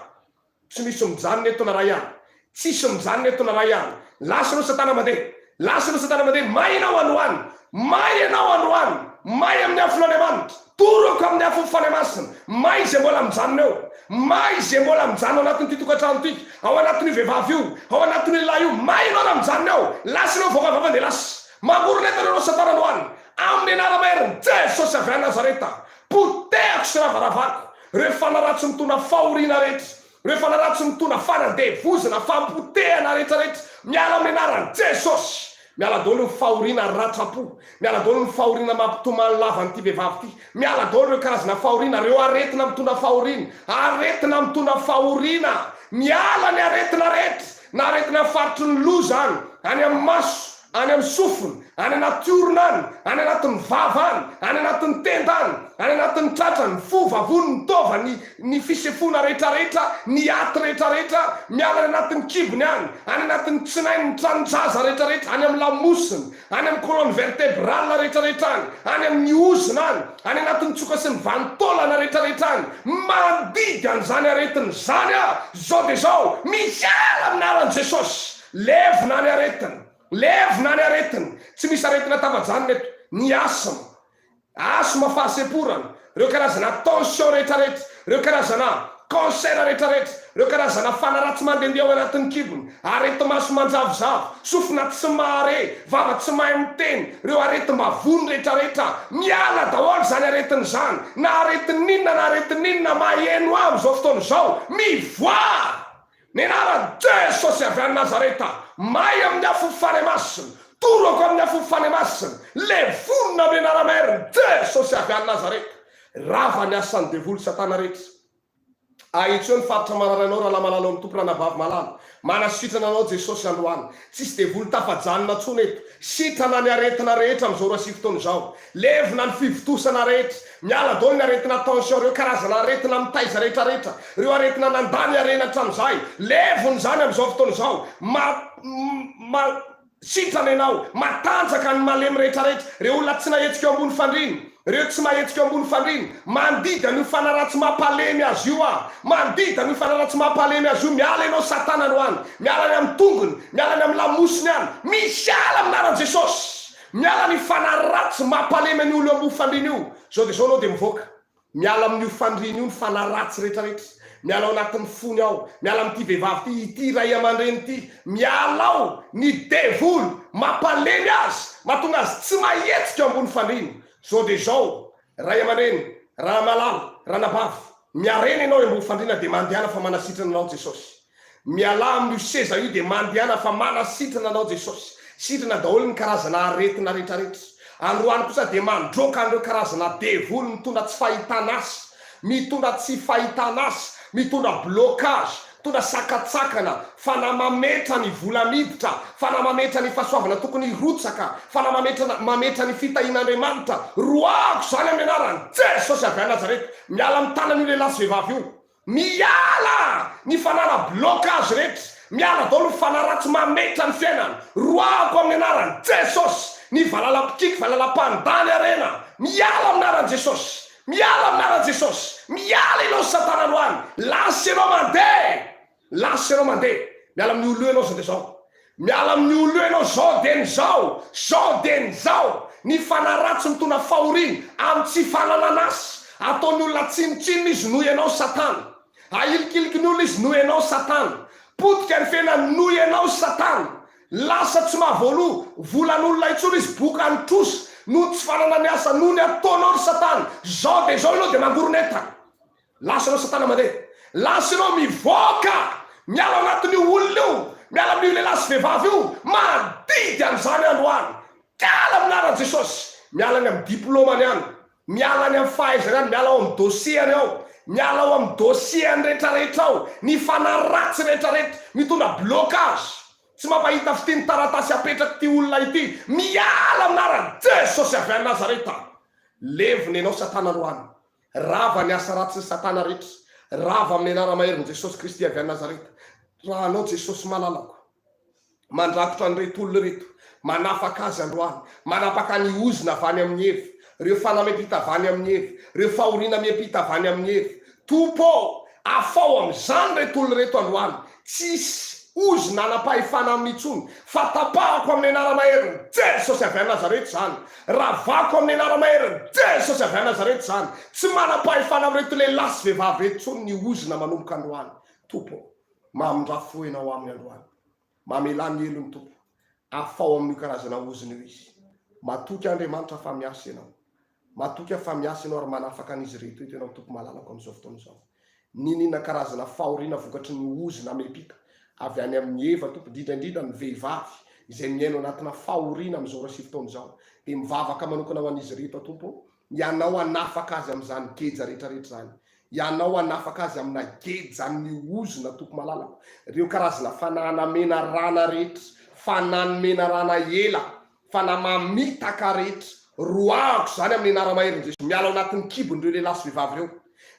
Tsy misy mijanona eto na ray ihany. Tsisy mijanona eto na ray ihany. Lasa ireo satana mandeha. Lasa ireo satana mandeha. May ianao androany. May ianao androany. May amin'ny afon'Andriamanitra. Torako amin'ny afon'ny Fanahy Masina. May izay mbola mijanona eo. May izay mbola mijanona ao anatin'ity tokantrano ity. Ao anatin'io vehivavy io. Ao anatin'io lehilahy io. May ianao raha mijanona eo. Lasa ianao voaka vava dia lasa. Mangorona entana ianao satana androany. Amin'ny anara-maherin'i Jesosy avy any Nazareta. Potehako sy ravaravako ireo fanahy ratsy mitondra fahoriana rehetra. Ireo fanahy ratsy mitondra fanandevozana, fampotehana rehetra rehetra, miala amin'ny anaran'i Jesosy! Miala daholo ny fahoriana ratram-po, miala daholo ny fahoriana mampitomany lava an'ity vehivavy ity, miala daholo ireo karazana fahoriana, ireo aretina mitondra fahoriana, aretina mitondra fahoriana, miala ny aretina rehetra, na aretina faritry ny loha izany, any amin'ny maso, any amin'ny sofina, any anaty orona any, any anatin'ny vava any, any anatin'ny tenda any, any anatin'ny tratra, ny fo, vavony, ny taova, ny ny fisefoana rehetrarehetra, ny aty rehetrarehetra, miala any anatin'ny kibony any, any anatin'ny tsinainy, ny tranon-jaza rehetrarehetra, any amin'ny lamosiny, any amin'ny colonne vertébrale rehetrarehetra any, any amin'ny ozona any, any anatin'ny tsoka sy ny vanin-taolana rehetrarehetra any, mandidy an'izany aretina izany aho, izao dia izao, miala amin'ny anaran'i Jesosy! Levona ny aretina. Levona ny aretina. Tsy misy aretina tafajanona eto. Ny asthme, asthme fahasemporana, ireo karazana tension rehetrarehetra, ireo karazana cancer rehetrarehetra, ireo karazana fana ratsy mandehandeha ao anatin'ny kibony, areti-maso manjavozavo, sofina tsy mahare, vava tsy mahay miteny, ireo aretim-bavony rehetrarehetra, miala daholo izany aretina izany, na aretin'inona na aretin'inona maheno ahy amin'izao fotoana izao, mivoaha! Ny anaran'i Jesosy avy any Nazareta, may amin'ny afon'ny Fanahy Masina, torako amin'ny afon'ny Fanahy Masina, levonina amin'ny anara-maherin'i Jesosy avy any Nazareta. Rava ny asan'ny devoly satana rehetra. Ahitsio ny faritra marary anao rahalahy malala ao amin'ny Tompo ranabavy malala. Manasitrana anao Jesosy androany. Tsisy devoly tafajanona tsony eto. Sitrana ny aretina rehetra amin'izao ora sy fotoana izao. Levona ny fivontosana rehetra. Miala daholo ny aretina tension, ireo karazana aretina mitaiza rehetra rehetra, ireo aretina nandany harena hatramin'izay. Levona izany amin'izao fotoana izao. Ma, ma, sitrana ianao. Matanjaka ny malemy rehetra rehetra. Ireo olona tsy nahetsika eo ambony fandriana, ireo tsy mahetsika eo ambony fandriana, mandidy an'io fanahy ratsy mampalemy azy io aho. Mandidy an'io fanahy ratsy mampalemy azy io. Miala ianao satana androany. Miala any amin'ny tongony, miala any amin'ny lamosiny any. Miala amin'ny anaran'i Jesosy. Miala ny fanahy ratsy mampalemy an'io olona ambony fandriana io. Zao dia zao anao dia mivoaka. Miala amin'io fandriana io ny fanahy ratsy rehetra rehetra. Miala ao anatin'ny fony ao. Miala amin'ity vehivavy ity, ity ray aman-dreny ity. Miala ao ny devoly mampalemy azy, mahatonga azy tsy mahetsika eo ambony fandriana. Zao dia zao, ray aman-dreny, ramalala, ranabavy, miarena ianao eo ambony fandriana dia mandehana fa manasitrana anao Jesosy. Mialà amin'io seza io dia mandehana fa manasitrana anao Jesosy. Sitrana daholo ny karazana aretina retraretra. Androany kosa dia mandroaka an'ireo karazana devoly mitondra tsy fahitana asa, mitondra tsy fahitana asa, mitondra blocage, mitondra sakatsakana, fanahy mametra ny vola miditra, fanahy mametra ny fahasoavana tokony hirotsaka, fanahy mametra mametra ny fitahian'Andriamanitra. Roahako izany amin'ny anaran'i Jesosy avy any Nazareta. Miala amin'ny tanan'io lehilahy sy vehivavy io. Miala ny fanala blocage rehetra, miala daholo ny fanahy ratsy mametra ny fiainana, roahako amin'ny anaran'i Jesosy ny valala mpikiky, valala mpandany harena, miala amin'ny anaran'i Jesosy, miala amin'ny anaran'i Jesosy, miala ianao satana androany, lasa ianao mandeha, lasa ianao mandeha, miala amin'ny olo io ianao zao dia zao, miala amin'ny olo io ianao zao dia ny zao, zao dia ny zao, ny fanahy ratsy mitondra fahoriana amin'ny tsy fananan'asa, ataon'ny olona tsinontsinona izy noho ianao satana, ahilikiliky ny olona izy noho ianao satana, potika ny fiainany noho ianao satana, lasa tsy mahavoaloa volan'olona intsony izy boka ny trosa noho ny tsy fananany asa noho ny ataonao ry satana, zao dia zao ianao dia mangoron'entana. Lasa ianao satana mandeha. Lasa ianao mivoaka miala ao anatin'io olona io, miala amin'io lehilahy sy vehivavy io, mandidy an'izany androany. Miala amin'ny anaran'i Jesosy. Miala any amin'ny diplômany any, miala any amin'ny fahaizany any, miala ao amin'ny dossier-ny ao, miala ao amin'ny dossier-ny rehetrarehetra ao, ny fanahy ratsy rehetrarehetra, mitondra blocage, tsy mampahita fitia ny taratasy apetrak'ity olona ity. Miala amin'ny anaran'i Jesosy avy any Nazareta. Levona ianao satana androany. Rava ny asa ratsin'i satana rehetra, rava amin'ny anara-maherin'i Jesosy Kristy avy any Nazareta. Raha anao Jesosy malalako, mandrakotra an'ireto olona ireto, manafaka azy androany, manapaka ny ozona avy any amin'i Eva, ireo fanahy miampita avy any amin'i Eva, ireo fahoriana miampita avy any amin'i Eva. Tompo ô, afaho amin'izany ireto olona ireto androany, tsy hisy ozona hanam-pahefana aminy intsony, fa tapahako amin'ny anara-maherin'i Jesosy avy any Nazareta izany, ravako amin'ny anara-maherin'i Jesosy avy any Nazareta izany, tsy manam-pahefana amin'ireto lehilahy sy vehivavy ireto intsony ny ozona manomboka androany. Tompo ô, mamindrà fo Ianao aminy androany. Mamelà ny helony, Tompo. Afaho amin'io karazana ozona io izy. Matoky aho, Andriamanitra, fa miasa Ianao. Matoky aho fa miasa Ianao ary manafaka an'izy ireto eto Ianao, Tompo malalako, amin'izao fotoana izao. N'inon'inona karazana fahoriana vokatry ny ozona miampita avy any amin'i Eva, Tompo, indrindra indrindra ny vehivavy izay miaina ao anatina fahoriana amin'izao ora sy fotoana izao, dia mivavaka manokana ho an'izy ireto aho, Tompo, Ianao hanafaka azy amin'izany geja rehetra rehetra izany. Ianao hanafaka azy amina gejan'ny ozona, Tompo malalako. Ireo karazana fanahana menarana rehetra, fanahy menarana ela, fanahy mamitaka rehetra, roahako izany amin'ny anara-maherin'i Jesosy. Miala ao anatin'ny kibon'ireo lehilahy sy vehivavy ireo.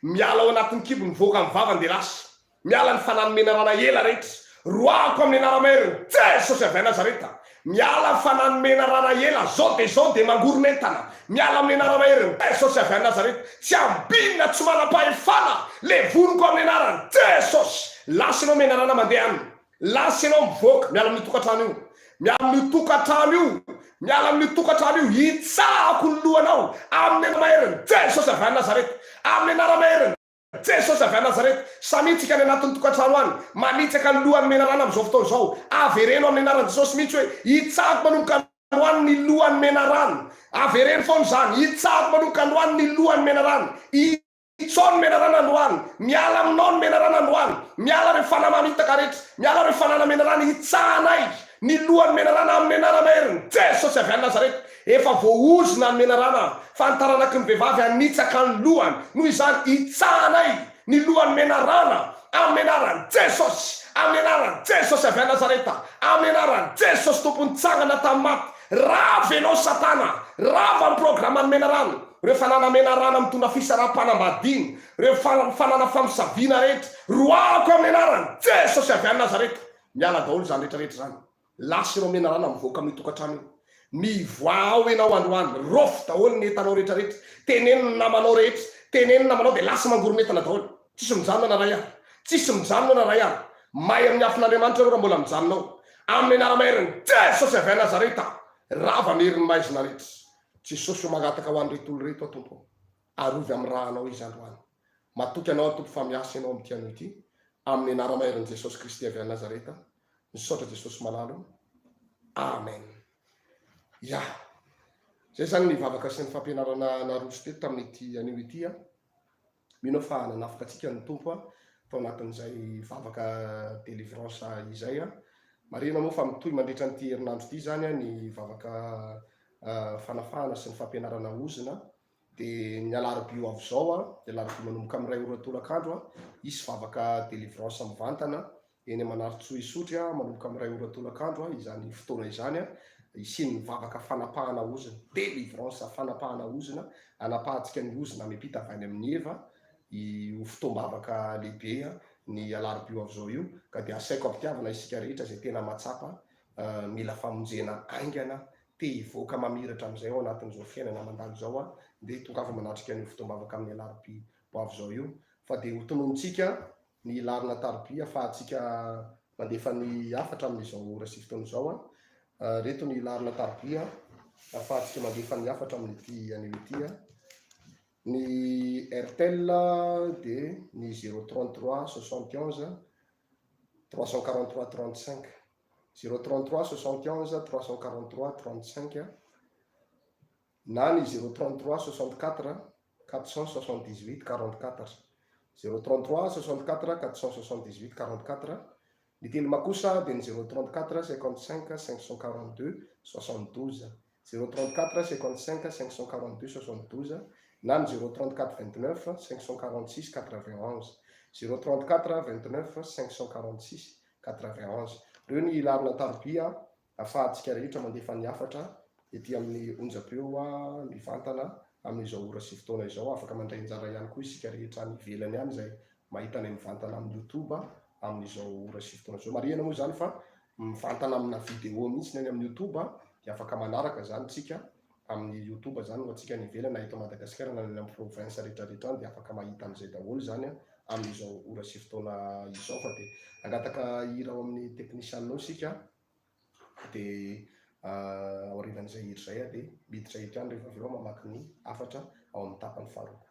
Miala ao anatin'ny kibony, mivoaka amin'ny vavany dia lasa. Miala ny fanahy menarana ela rehetra. Roahako amin'ny anara-maherin'i Jesosy avy any Nazareta. Miala ny fanahy menarana ela, zao dia zao dia mangoron'entana. Miala amin'ny anara-maherin'i Jesosy avy any Nazareta. Tsy ambinina, tsy manam-pahefana. Levoniko amin'ny anaran'i Jesosy. Lasa ianao menarana mandeha any. Lasa ianao mivoaka. Miala amin'io tokantrano io. Miala amin'io tokantrano io. Miala amin'io tokantrano io. Hitsahako ny lohanao amin'ny anara-maherin'i Jesosy avy any Nazareta. Amin'ny anara-maherin'i. Jesosy avy any Nazareta, samia tsika any anatin'ny tokantrano any, manitsaka ny lohan'ny menarana amin'izao fotoana izao. Avereno amin'ny anaran'i Jesosy mihitsy hoe, Hitsahako manomboka androany ny lohan'ny menarana. Avereno foana izany, Hitsahako manomboka androany ny lohan'ny menarana. Hitsao ny menarana androany. Miala aminao ny menarana androany. Miala ireo fanahy mamitaka rehetra. Miala ireo fanana menarana. Hitsahanay ny lohan'ny menarana amin'ny anara-maherin'i Jesosy avy any Nazareta. Efa voaozona ny menarana fa ny taranaky ny vehivavy hanitsaka ny lohany. Noho izany, hitsahanay ny lohan'ny menarana amin'ny anaran'i Jesosy, amin'ny anaran'i Jesosy avy any Nazareta, amin'ny anaran'i Jesosy Tompo nitsangana tamin'ny maty. Rava ianao Satana! Rava ny programan'ny menarana, ireo fanana menarana mitondra fisaraham-panambadiana, ireo fanana famosaviana rehetra. Roahako amin'ny anaran'i Jesosy avy any Nazareta. Miala daholo izany rehetra rehetra izany. Lasa ianao menarana mivoaka amin'io tokantrano io. Mivoaha ao ianao androany. Raofy daholo ny entanao rehetra rehetra. Teneno ny namanao rehetra. Teneno ny namanao dia lasa mangoron'entana daholo. Tsisy mijanona na ray ary. Tsisy mijanona na ray ary. May amin'ny afon'Andriamanitra ianao raha mbola mijanona ao. Amin'ny anara-maherin'i Jesosy avy any Nazareta. Rava ny herin'ny maizina rehetra. Jesosy ô mangataka ho an'ireto olona ireto aho Tompo ô. Arovy amin'ny rànao izy androany. Matoky anao aho Tompo fa miasa ianao amin'ity anio ity. Amin'ny anara-maherin'i Jesosy Kristy avy any Nazareta. Misaotra Jesosy malala o. Amen. Ya. Zay zany ny vavaka sy ny fampianarana naroso teto tamin'ity anio ity a. Mino aho fa nanafaka antsika ny Tompo tao anatin'izay vavaka délivrance izay a. Marihina moa fa mitohy mandritra an'ity herinandro ity zany ny vavaka fanafahana sy ny fampianarana ozona. Dia ny alarobia ho avy izao, dia alarobia manomboka amin'ny iray ora tolakandro, hisy vavaka délivrance mivantana eny Manarintsoa Isotry, manomboka amin'ny iray ora tolakandro izany fotoana izany, hisian'ny vavaka fanapahana ozona, délivrance fanapahana ozona, hanapahantsika ny ozona miampita avy any amin'i Eva. Io fotoam-bavaka lehibe ny alarobia ho avy izao io ka dia asaiko am-pitiavana isika rehetra izay tena mahatsapa mila famonjena haingana, te hivoaka mamiratra amin'izay ao anatin'izao fiainana mandalo izao dia tongava manatrika an'io fotoam-bavaka amin'ny alarobia ho avy izao io fa dia hotononintsika ny laharana tarobia afahantsika mandefa ny hafatra amin'izao ora sy fotoana izao. Ireto ny laharana tarobia afahantsika mandefa ny hafatra amin'ity anio ity. Ny Airtel dia ny 033 71 343 35, 033 71 343 35 na ny 033 64 478 44, 033 64 478 44, ny Telma kosa dia ny 034 55 542 72, 034 55 542 72 na ny 034 29 546 91, 034 29 546 91. Ireo ny laharana tarobia afahantsika rehetra mandefa ny hafatra ety amin'ny onjam-peo mivantana amin'izao ora sy fotoana izao. Afaka mandray anjara ihany koa isika rehetra any ivelany any izay mahita anay mivantana amin'ny youtube amin'izao ora sy fotoana izao. Marihana moa izany fa mivantana amina vidéo mihitsy ny any amin'ny youtube dia afaka manaraka izany tsika amin'ny youtube izany ho antsika any ivelany na eto Madagasikara na any amin'ny province rehetra rehetra any dia afaka mahita an'izay daholo izany amin'izao ora sy fotoana izao fa dia hangataka hira ao amin'ny teknisianina ao isika dia aorianan'izay hira izay dia miditra eto ihany rehefa avy eo mamaky ny hafatra ao amin'ny tapany faharoa.